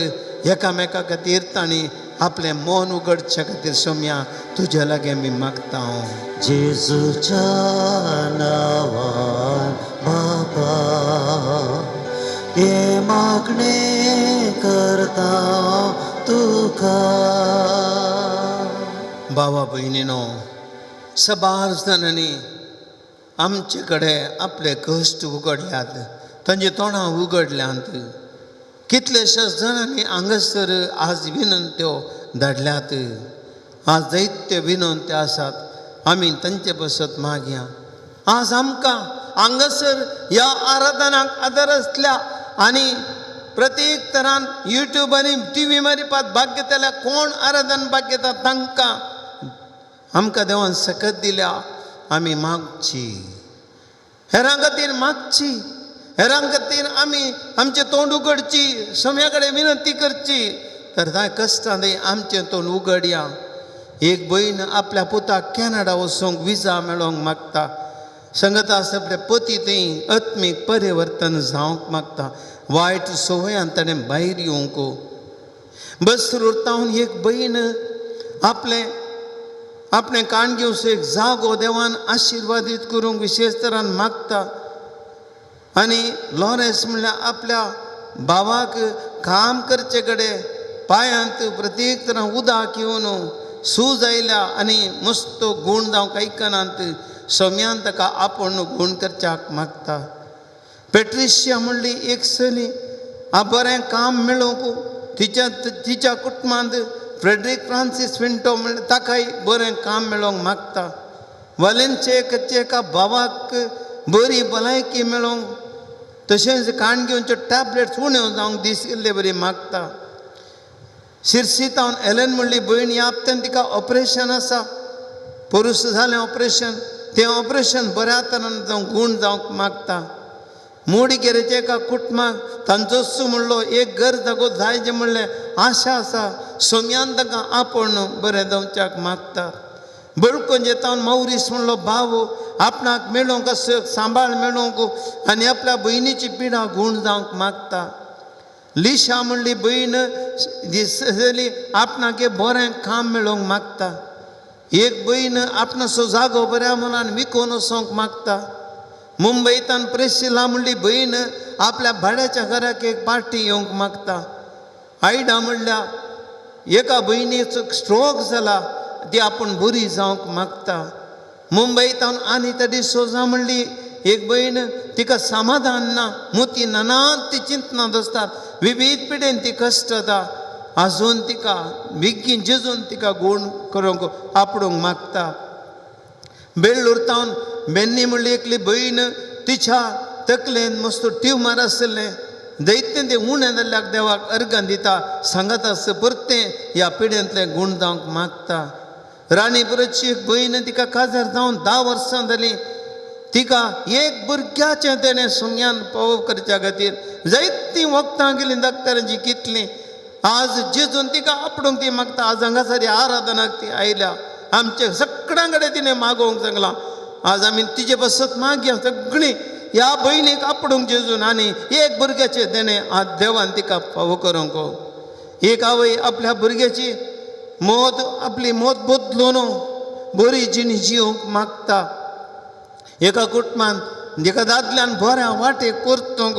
एकामेका खातीर तांणी आपलें मन उगडचे खातीर सोम्या तुज्या लागीं आमी मागता. हांव जेजूच्या नांवान बाबा हे मागणे करता तुका. बाबा भयणीनो, सबार जाणांनी आमचे कडेन आपले कश्ट उगडल्यात, तांची तोंडां उगडल्यांत. कितलेशाच जाणांनी हांगासर आज विनंत्यो धाडल्यात. आज जायत्यो विनंत्यो आसात, आमी तांचे बसत मागया. आज आमकां हांगासर ह्या आराधनाक आदार आसल्या आनी प्रत्येक तरान युट्यूब आनी टी व्ही मारिपात भाग घेतल्या कोण आराधन भाग घेता तांकां आमकां देवान सकत दिल्या. आमी मागची, हेरां खातीर मागची, हेरां खातीर आमी आमचें तोंड उगडची, सोम्या कडेन विनंती करची. तर कांय कश्टां आमचें तोंड उगडया. एक भयण आपल्या पुताक कॅनडा वचूंक विजा मेळोवंक मागता. संगत आसा आपल्या पती थंय आत्मीक परिवर्तन जावंक मागता, वायट संवयान ताणें भायर येवंक. बसरूर एक भयण आपलें आपणें काण घेवचो एक जागो देवान आशिर्वादीत करूंक विशेश तरान मागता. आनी लॉरेन्स म्हणल्यार आपल्या भावाक काम करचे कडेन पांयांत प्रत्येक तरान उदक येवन सूज आयल्या आनी मस्त गूण जावंक आयकनात. सोम्यान ताका आपूण गूण करच्याक मागता. पेट्रिशिया म्हणली एक चली आ बरें काम मेळोवंक तिच्या तिच्या कुटुंबांत फ्रेडरीक फ्रांसीस पिंटो म्हणल्यार ताकाय बरें काम मेळोवंक मागता. वालेंचे एका भावाक बरी भलायकी मेळोवंक तशेंच काण घेवच्यो टॅबलेट्स उण्यो जावंक दीस गेल्ले बरी मागता. शिरसीतावन एलन म्हणली भयण ह्या हप्त्यान तिका ऑपरेशन आसा, पोरूस जालें ऑपरेशन, तें ऑपरेशन बऱ्या तरान जावंक गूण जावंक मागता. मोडीकेरेच्या एका कुटुंबाक तांचोच म्हणलो एक घर जागो जाय जें म्हणलें आशा आसा, सोम्यान तांकां आपोवन बरें जावच्याक मागता. बळकोंजेतावन मौरीस म्हणलो भाव आपणाक मेळोवंक आसा, सांबाळ मेळोवंक आनी आपल्या भयणीची पिडा गूण जावंक मागता. लिशा म्हणली भयण चली आपणाक एक बरें काम मेळोवंक मागता. एक भयण आपणाचो जागो बऱ्या मनान विकून वचोंक मागता. मुंबयतान प्रेसिला म्हणली भयण आपल्या भाड्याच्या घराक एक पार्टी येवंक मागता. आयडा म्हणल्या एका भयणीचो स्ट्रोक जाला, ती आपूण बरी जावंक मागता. मुंबयतान आनी डिसोजा म्हणली एक भयण तिका समाधान ना, मोती नाना ती चिंतनां दसतात, विवीध पिडेन ती कश्ट जाता, आजून तिका बेगीन जेजून तिका गूण करूंक आपडूंक मागता. बेळ्ळूर तावन बेन्नी म्हणली एकली भयण तिच्या तकलेन मस्त ट्युमर आशिल्लें, जायतें तें उणें जाल्ल्याक देवाक अर्गां दिता, सांगत आसा परतें ह्या पिड्यांतलें गूण जावंक मागता. राणीपुराची एक भयण तिका काजार जावन 10 वर्सां जालीं. तिका एक भुरग्याचें तेणें सुम्यान पावोवप करच्या खातीर जायतीं वखदां गेलीं डॉक्टरांची कितलीं. आज जेजून तिका आपडूंक ती मागता. आज हांगासर आराधनाक ती आयल्या. आमच्या सगळ्यां कडेन तिणें मागोवंक सांगलां. आज आमी तिजे बसत मागया सगळीं ह्या भयणीक आपडूंक जेजून आनी एक भुरग्याचें तेणें आज देवान तिका फावो करूंक. एक आवय आपल्या भुरग्याची मौत आपली मौत बदलून बरी जिणी जिवंक मागता. एका कुटुंबान एका दादल्यान बऱ्या वाटेक परतूंक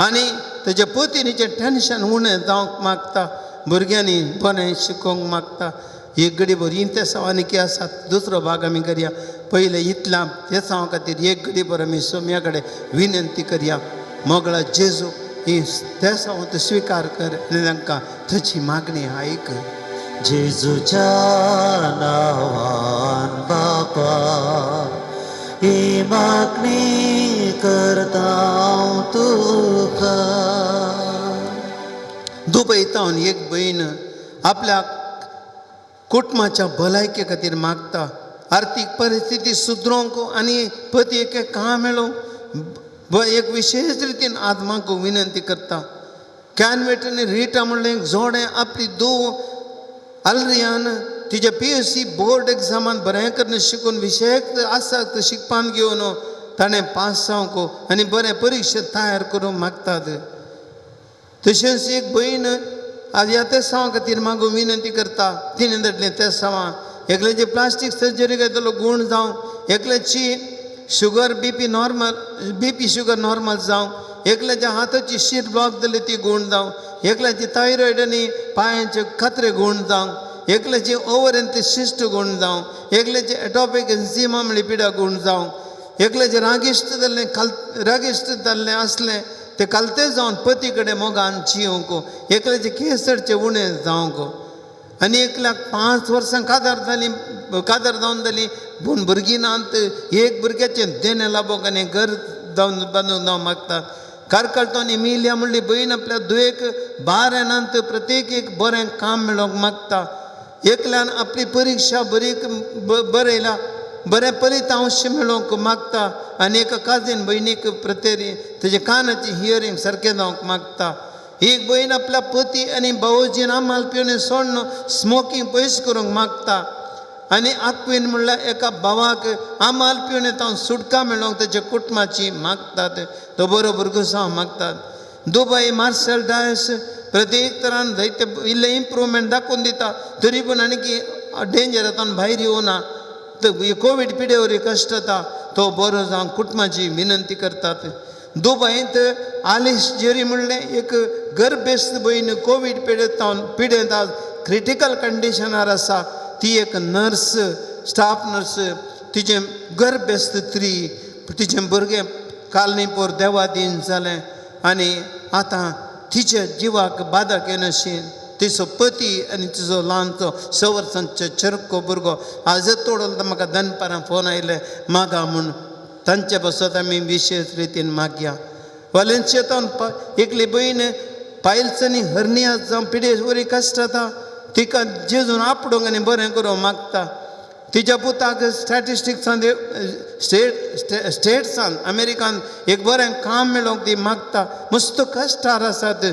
आनी तेजे पतिनीचें टेंशन उणें जावंक मागता. भुरग्यांनी बरें शिकोवंक मागता. एक घडी बरी तेसांव आनी कितें आसा दुसरो भाग आमी करया. पयलें इतल्या तेसांव खातीर एक घडी बरो आमी सोम्या कडेन विनंती करया. मोगळा जेजू ही तेसांव तूं स्विकार कर आनी तांकां तुजी मागणी आयक. जेजूच्या नांवान बापा ही मागणी करता हांव तुका. दुबयतावन एक भयण आपल्या कुटुंबाच्या भलायके खातीर मागता. आर्थीक परिस्थिती सुदरोवंक आनी पती एक काम मेळोवंक एक विशेश रितीन आत्माक विनंती करता. कॅनवेट आनी रिटा म्हणलें एक जोडें आपली धूव आलरियान तिच्या PSC board एग्जामान बरें करून शिकून विशयक आसा तो शिकपान घेवन ताणें पास जावंक आनी बरें परिक्षा तयार करूंक मागतात. तशेंच एक भयण आज ह्या तेसांवा खातीर मागून विनंती करता. तिणें धाडलें तेसांवां एकल्याची प्लास्टीक सर्जरी घेतलो गूण जावं, एकल्याची sugar BP normal BP sugar normal जावं, एकल्याच्या हाताची शीर ब्लॉक जाली ती गूण जावं, एकल्याची थायरॉयड आनी पांयांचे खात्रे गूण जावं, एकल्याची ओवरेन ते शिस्ट गूण जावं, एकल्याची एटॉपीक एन्झिमा म्हणली पिडा गूण जावं, एकल्याचे रागिश्ट जाल्लें काल रागिश्ट जाल्लें आसलें ते कालते जावन पती कडेन मोगान जिवंक, एकल्याचे केंस चडचे उणें जावंक आनी एकल्याक 5 वर्सां कादार जालीं कादार जावन जालीं पूण भुरगीं नात. एक भुरग्याचें देणें लाबोवंक आनी घर जावन बांदूंक जावं मागता. कारकाळतो आनी मिलिया म्हणली भयण आपल्या दुयेक बार येनात प्रत्येक एक बरें काम मेळोवंक मागता. एकल्यान आपली परिक्षा बरी बरयल्या बरें फलितांश मेळोवंक मागता आनी एका काजीन भयणीक प्रतेरी तेजे कानाची हियरींग सारकें जावंक मागता. एक भयण आपल्या पती आनी भावोजीन आमाल पिवन सोडून स्मोकींग पयस करूंक मागता आनी आक्वीन म्हणल्यार एका भावाक आमाल पिवन तावन सुटका मेळोवंक तेच्या कुटुंबाची मागतात. तो बरो भुरगो जावं मागतात. दुबय मार्शल डायस प्रत्येक तरान जायते इल्लें इम्प्रूवमेंट दाखोवन दिता तरी पूण आनी डेंजर तावन भायर येवना. तर कोवीड पिडे वरी कश्ट जाता तो बरो जावंक कुटुंबाची विनंती करतात. दुबयंत आलिस जेरी म्हणलें एक गर्भेस्त भयण कोवीड पिडेंत पिडेंत आज क्रिटिकल कंडिशनार आसा. ती एक नर्स स्टाफ नर्स तिचें गर्भेस्त स्त्री तिचें भुरगें कालनीपोर देवादीन जालें आनी आतां तिच्या जिवाक बादक येनाशी तिचो पती आनी तिचो ल्हानचो 6 वर्सांचो चरको भुरगो आज तोडलो. म्हाका दनपारां फोन आयले मागा म्हूण तांचे पासत आमी विशेश रितीन मागया. वालेन्सियेंतावन एकली भयण पायल्स आनी हर्निया जावं पिडे वरी कश्ट जाता तिका जेजून आपडूंक आनी बरें करूंक मागता. तिच्या पुताक स्टॅटिस्टिक्सान स्टेट्सान अमेरिकान एक बरें काम मेळोवंक ती मागता. मस्त कश्टार आसात.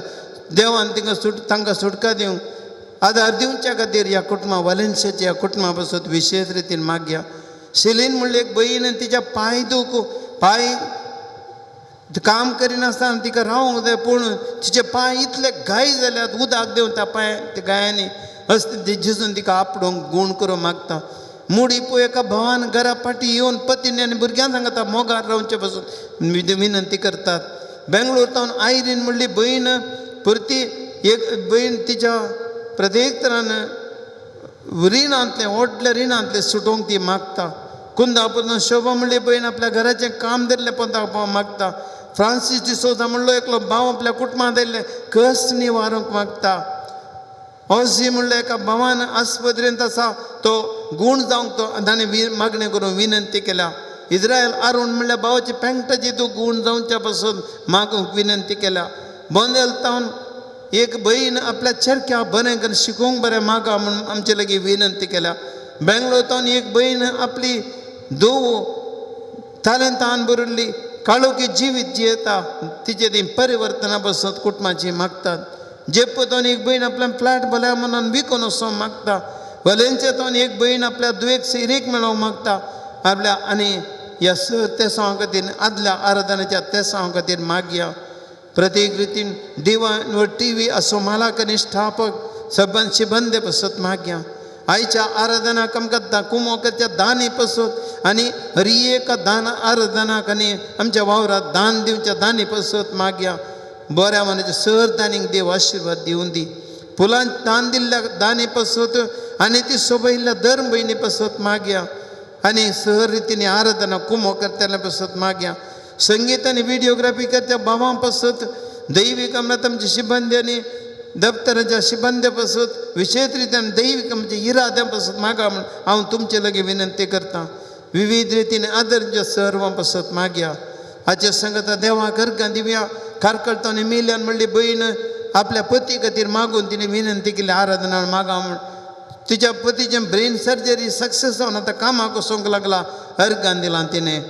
देवान तिंगा सुट तांकां सुटका दिवंक आदार दिवच्या खातीर ह्या कुटुंबा वालेन्सियाच्या ह्या कुटुंबा पासत विशेश रितीन मागया. सेलीन म्हणलें एक भयण तिच्या पांय दूख पांय काम करिनासतना तिका रावंक जाय पूण तिचे पांय इतले घाय जाल्यात उदक दिवन त्या पांय त्या गायांनी अशें जेजून तिका आपडूंक गूण करूंक मागता. मुडी पळय एका भावान घरा फाटी येवन पतीन आनी भुरग्यां सांगता मोगार रावचे पासून विनंती करतात. बेंगलोर तावन आयरीन म्हणली भयण परती एक भयण तिच्या प्रत्येक तरान रिणांतलें व्हडल्या रिणांतलें सुटोवंक ती मागता. कुंदापुरान शोभा म्हणली भयण आपल्या घराचें काम धरलें पोंताक मागता. फ्रांसीस डिसोजा म्हणलो एकलो भाव आपल्या कुटुंबांत आयिल्लें कश्ट निवारूंक मागता. ऑजी म्हणलो एका भावान आस्पत्रेंत आसा तो गूण जावंक तो ताणें मागणें करून विनंती केल्या. इज्रायल आरून म्हणल्यार भावाची पेंटाची तूं गूण जावच्या पासून मागूंक विनंती केल्या. बोंदेल तावन एक बहीण आपल्या चरख्या बरें करून शिकोवंक बरें मागा म्हूण आमचे लागीं विनंती केल्या. बेंगलोर तावन एक बहीण आपली धोव तालेंतान बरयल्ली काळोखी जिवीत जियेता तिचे ती परिवर्तना बसत कुटुंबाची मागतात. जेप्पोतोन एक भयण आपल्या फ्लॅट भल्या मनान विकून वचोंक मागता. वलेंचेतोन एक भयण आपल्या दुयेक सिरीक मेळोवंक मागता आपल्या. आनी ह्या सर तेसांव खातीर आदल्या आराधनाच्या तेसांव खातीर मागया. प्रत्येक रितीन डिवायन व टी व्ही असो मालाक आनी स्थापक सबंद शिबंदे पसत मागया. आयच्या आराधनाक आमकां कुमोकाच्या दानी पसत आनी हर दान आराधनाक आनी आमच्या वावरात दान दिवच्या दानी पसत मागया. बऱ्या मनाच्या सर दानीक देव आशिर्वाद दिवन दी. फुलां दान दिल्ल्या दानी पसत आनी ती सोबयल्ल्या धर्म भयणी पसत मागया. आनी सहर रितीन आराधना कुमो करतल्या पसत मागया. संगीत आनी विडियोग्राफी करत्या भावां पसत दैवीक आमकां आमच्या शिबंदी आनी दप्तराच्या शिबंद्या पसत विशेष रित्यान दैवीक आमच्या इराद्या पसत मागा म्हूण हांव तुमचे लागीं विनंती करतां. विविध रितीन आदरच्या सर्वां पसत मागया. हाचे संगता देवा अर्घां दिवया. कारकळतो आनी मिल्यान म्हणली भयण आपल्या पती खातीर मागून तिणें विनंती केली आराधना मागा म्हूण. तिच्या पतीचें ब्रेन सर्जरी सक्सेस जावन आतां कामाक वचूंक लागला अर्घान दिलां तिणें.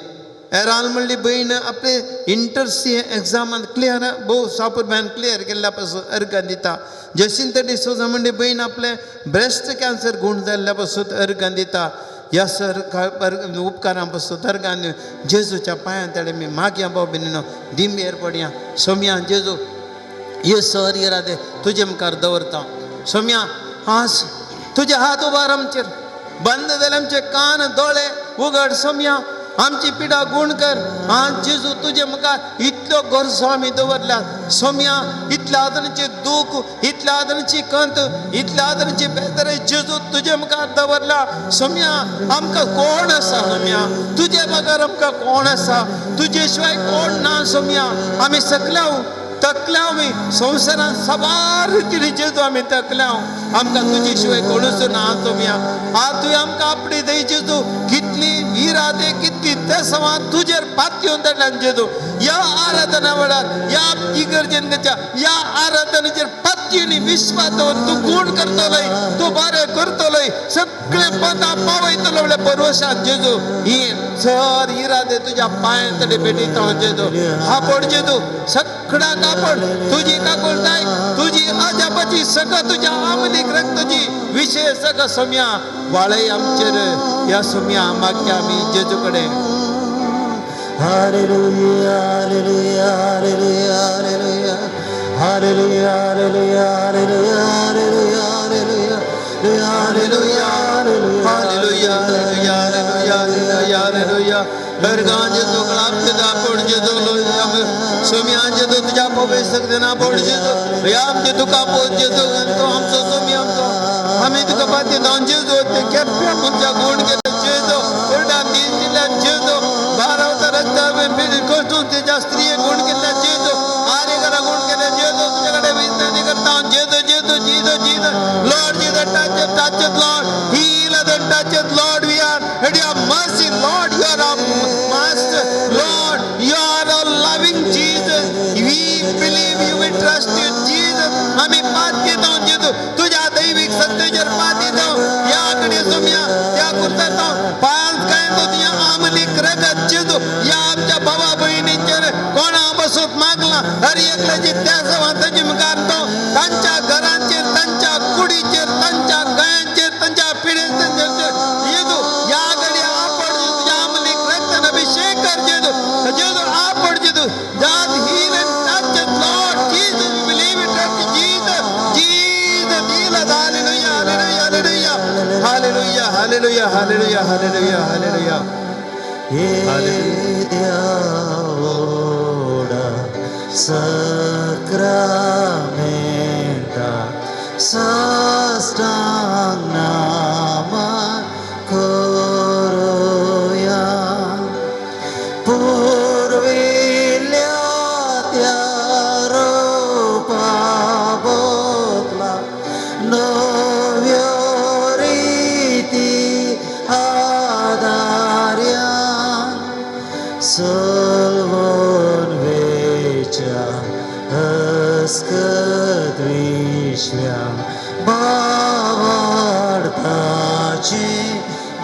एराल म्हणली भयण आपले इंटर सी एग्जामान क्लियर भोव सापुरबायन क्लियर केल्ल्या पासून अर्घान दिता. जसिंत डिसोजा म्हणली भयण आपलें ब्रेस्ट कॅन्सर गूण जाल्ल्या पासून अर्घान दिता. ह्या सर उपकारां पासून अर्घान जेजूच्या पांयां तेडे मी मागया भाव बेनीनो दिंबेर पडया. सोम्या जेजू हे सर इरादे तुजे मुखार दवरता. सोम्या हांस तुजे हात उबार आमचेर बंद जाले आमचे कान दोळे उगड. सोम्या आमची पिडा गूण कर. आं जेजू तुजे मुखार इतल्यो गरजो आमी दवरल्यात. सोम्या इतल्या आदरांची दूख इतल्या आदरांची कंत इतल्या आदरांची बेदरे जेजू तुजे मुखार दवरल्या. सोम्या आमकां कोण आसा? सोम्या तुजे बगर आमकां कोण आसा? तुजे शिवाय कोण ना. सोम्या आमी सकल्या तकल्या आमी संवसारान साबार रितीन जेजू आमी तकल्या. आमकां तुजे शिवाय कोणूच ना. सोम्या आज तुवें आमकां आपली दय जेजू कितली इरादे कितली तेसवां तुजेर पातयेवन धाडल्यान जेजू. ह्या आराधना वेळार ह्या इगर्जेन ह्या आराधनेचेर पातयेनी विश्वास दवर तूं गूण करतलोय तूं बरें करतलोय सगळे पदां पावयतलो म्हणल्यार भरवशान जेजू. ही सर इरादे तुज्या पांयां तडे भेटयता जेजू. आपोड जेजू सगळ्या कापड तुजी काकुळटाय तुजी अजापाची सगळं तुज्या आमलीक रक्तची विशेष सगळं सोम्या वाळय आमचेर. ह्या सोम्या मागया आमी जेजू कडेन. Hallelujah, hallelujah, hallelujah, hallelujah, hallelujah, hallelujah, hallelujah, hallelujah, hallelujah, hallelujah, hallelujah, hallelujah, hallelujah. अर्घां जेजू कळाप आपोड जेजू सोम्या जेजू तुज्या पवेश सकना आपोड जेजू ह्या आमचे तुका पोच जेजू तो आमचो सोम्या आमचो आमी तुका पाती जेजू ते केप्या मनशा गूण केले जेजू उरडा दीस दिल्या जेजू बारावता रक्ता कष्टून तेच्या स्त्रिये गूण केल्या जेजू आरे करा गूण केले जेजू तुज्या कडेन विनंती करता जेजू जेजू जेजू जेजू. Lord Jesus touch it, touch it, Lord. Heal us and touch it, Lord. We are at your mercy, Lord. You are our master, Lord. You are our loving Jesus. We believe you, we trust you, Jesus. आमी पातयेता जेजू तुज्या दैवीक सत्तेचेर पातयेता. ह्या कडेन सोम्या त्या कुर्ता पांच काय तो तुज्या आमलीक रगत जेजू ह्या आमच्या भावा भयणींचेर कोणा बसून मागला हर एकल्याची त्या सवाताची मुखार तो तांच्या घरांचेर तांच्या कुडीचेर तांच्या गयांचेर तांच्या पिढ्यांचेर जेजू ह्या घडी आपड तुज्या आमलीक रक्तान अभिषेक कर जेजू. जेजू आपड जेजू God heal and touch us, Lord Jesus. We believe it, trust you, Jesus. Jesus, heal us. Hallelujah, hallelujah, hallelujah, hallelujah, hallelujah, hallelujah, hallelujah. येद्या सक्रामेंता साष्टांग नामा करूया पुर्विल्ल्या त्या रूपा बदला नव्यो रिती आदार्यान सलवून वेच्या पेशव्या भावार्थाचे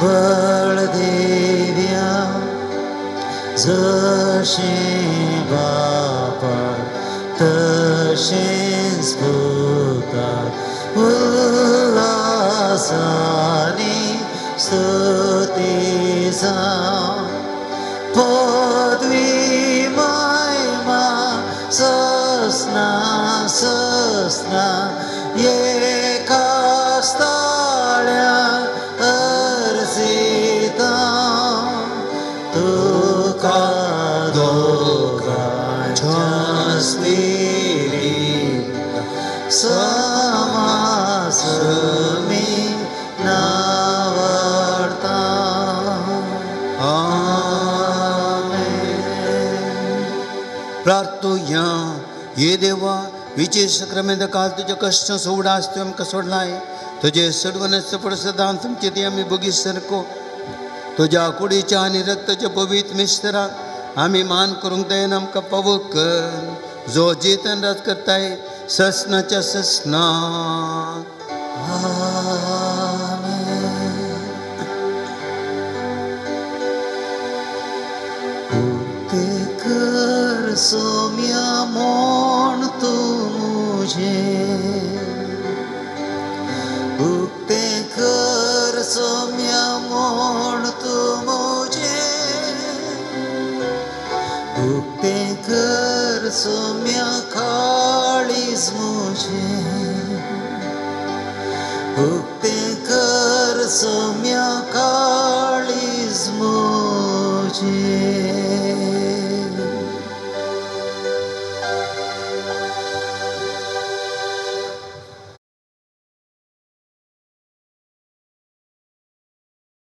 बळ देव्या जशें बापा तशेंच पुता उल्हासानी स्तुती जावं पदवी महिमा ससना ससना एका स्थाळ्या अर्जिता तुका दोगांच्या स्पिरिता समासमी नावडता. आमेन. प्रार्थुया. ये देवा विशेष क्रमेंत काल तुझ्या कश्ट सोवडा तुवें आमकां सोडलाय तुजे सडवनस्य प्रसादान तुमचे ती आमी बोगी सारको तुज्या कुडीच्या आनी रक्ताच्या पवित्र मिश्राक आमी मान करूंक दयेन आमकां पावो कर जो जितन राज करताय ससनाच्या ससनाक. उक्ते कर सौम्या मोण तूं मुझे उक्ते कर सौम्या मोण तूं मुझे उक्ते कर सौम्या काळीज मुझे उक्ते कर सौम्या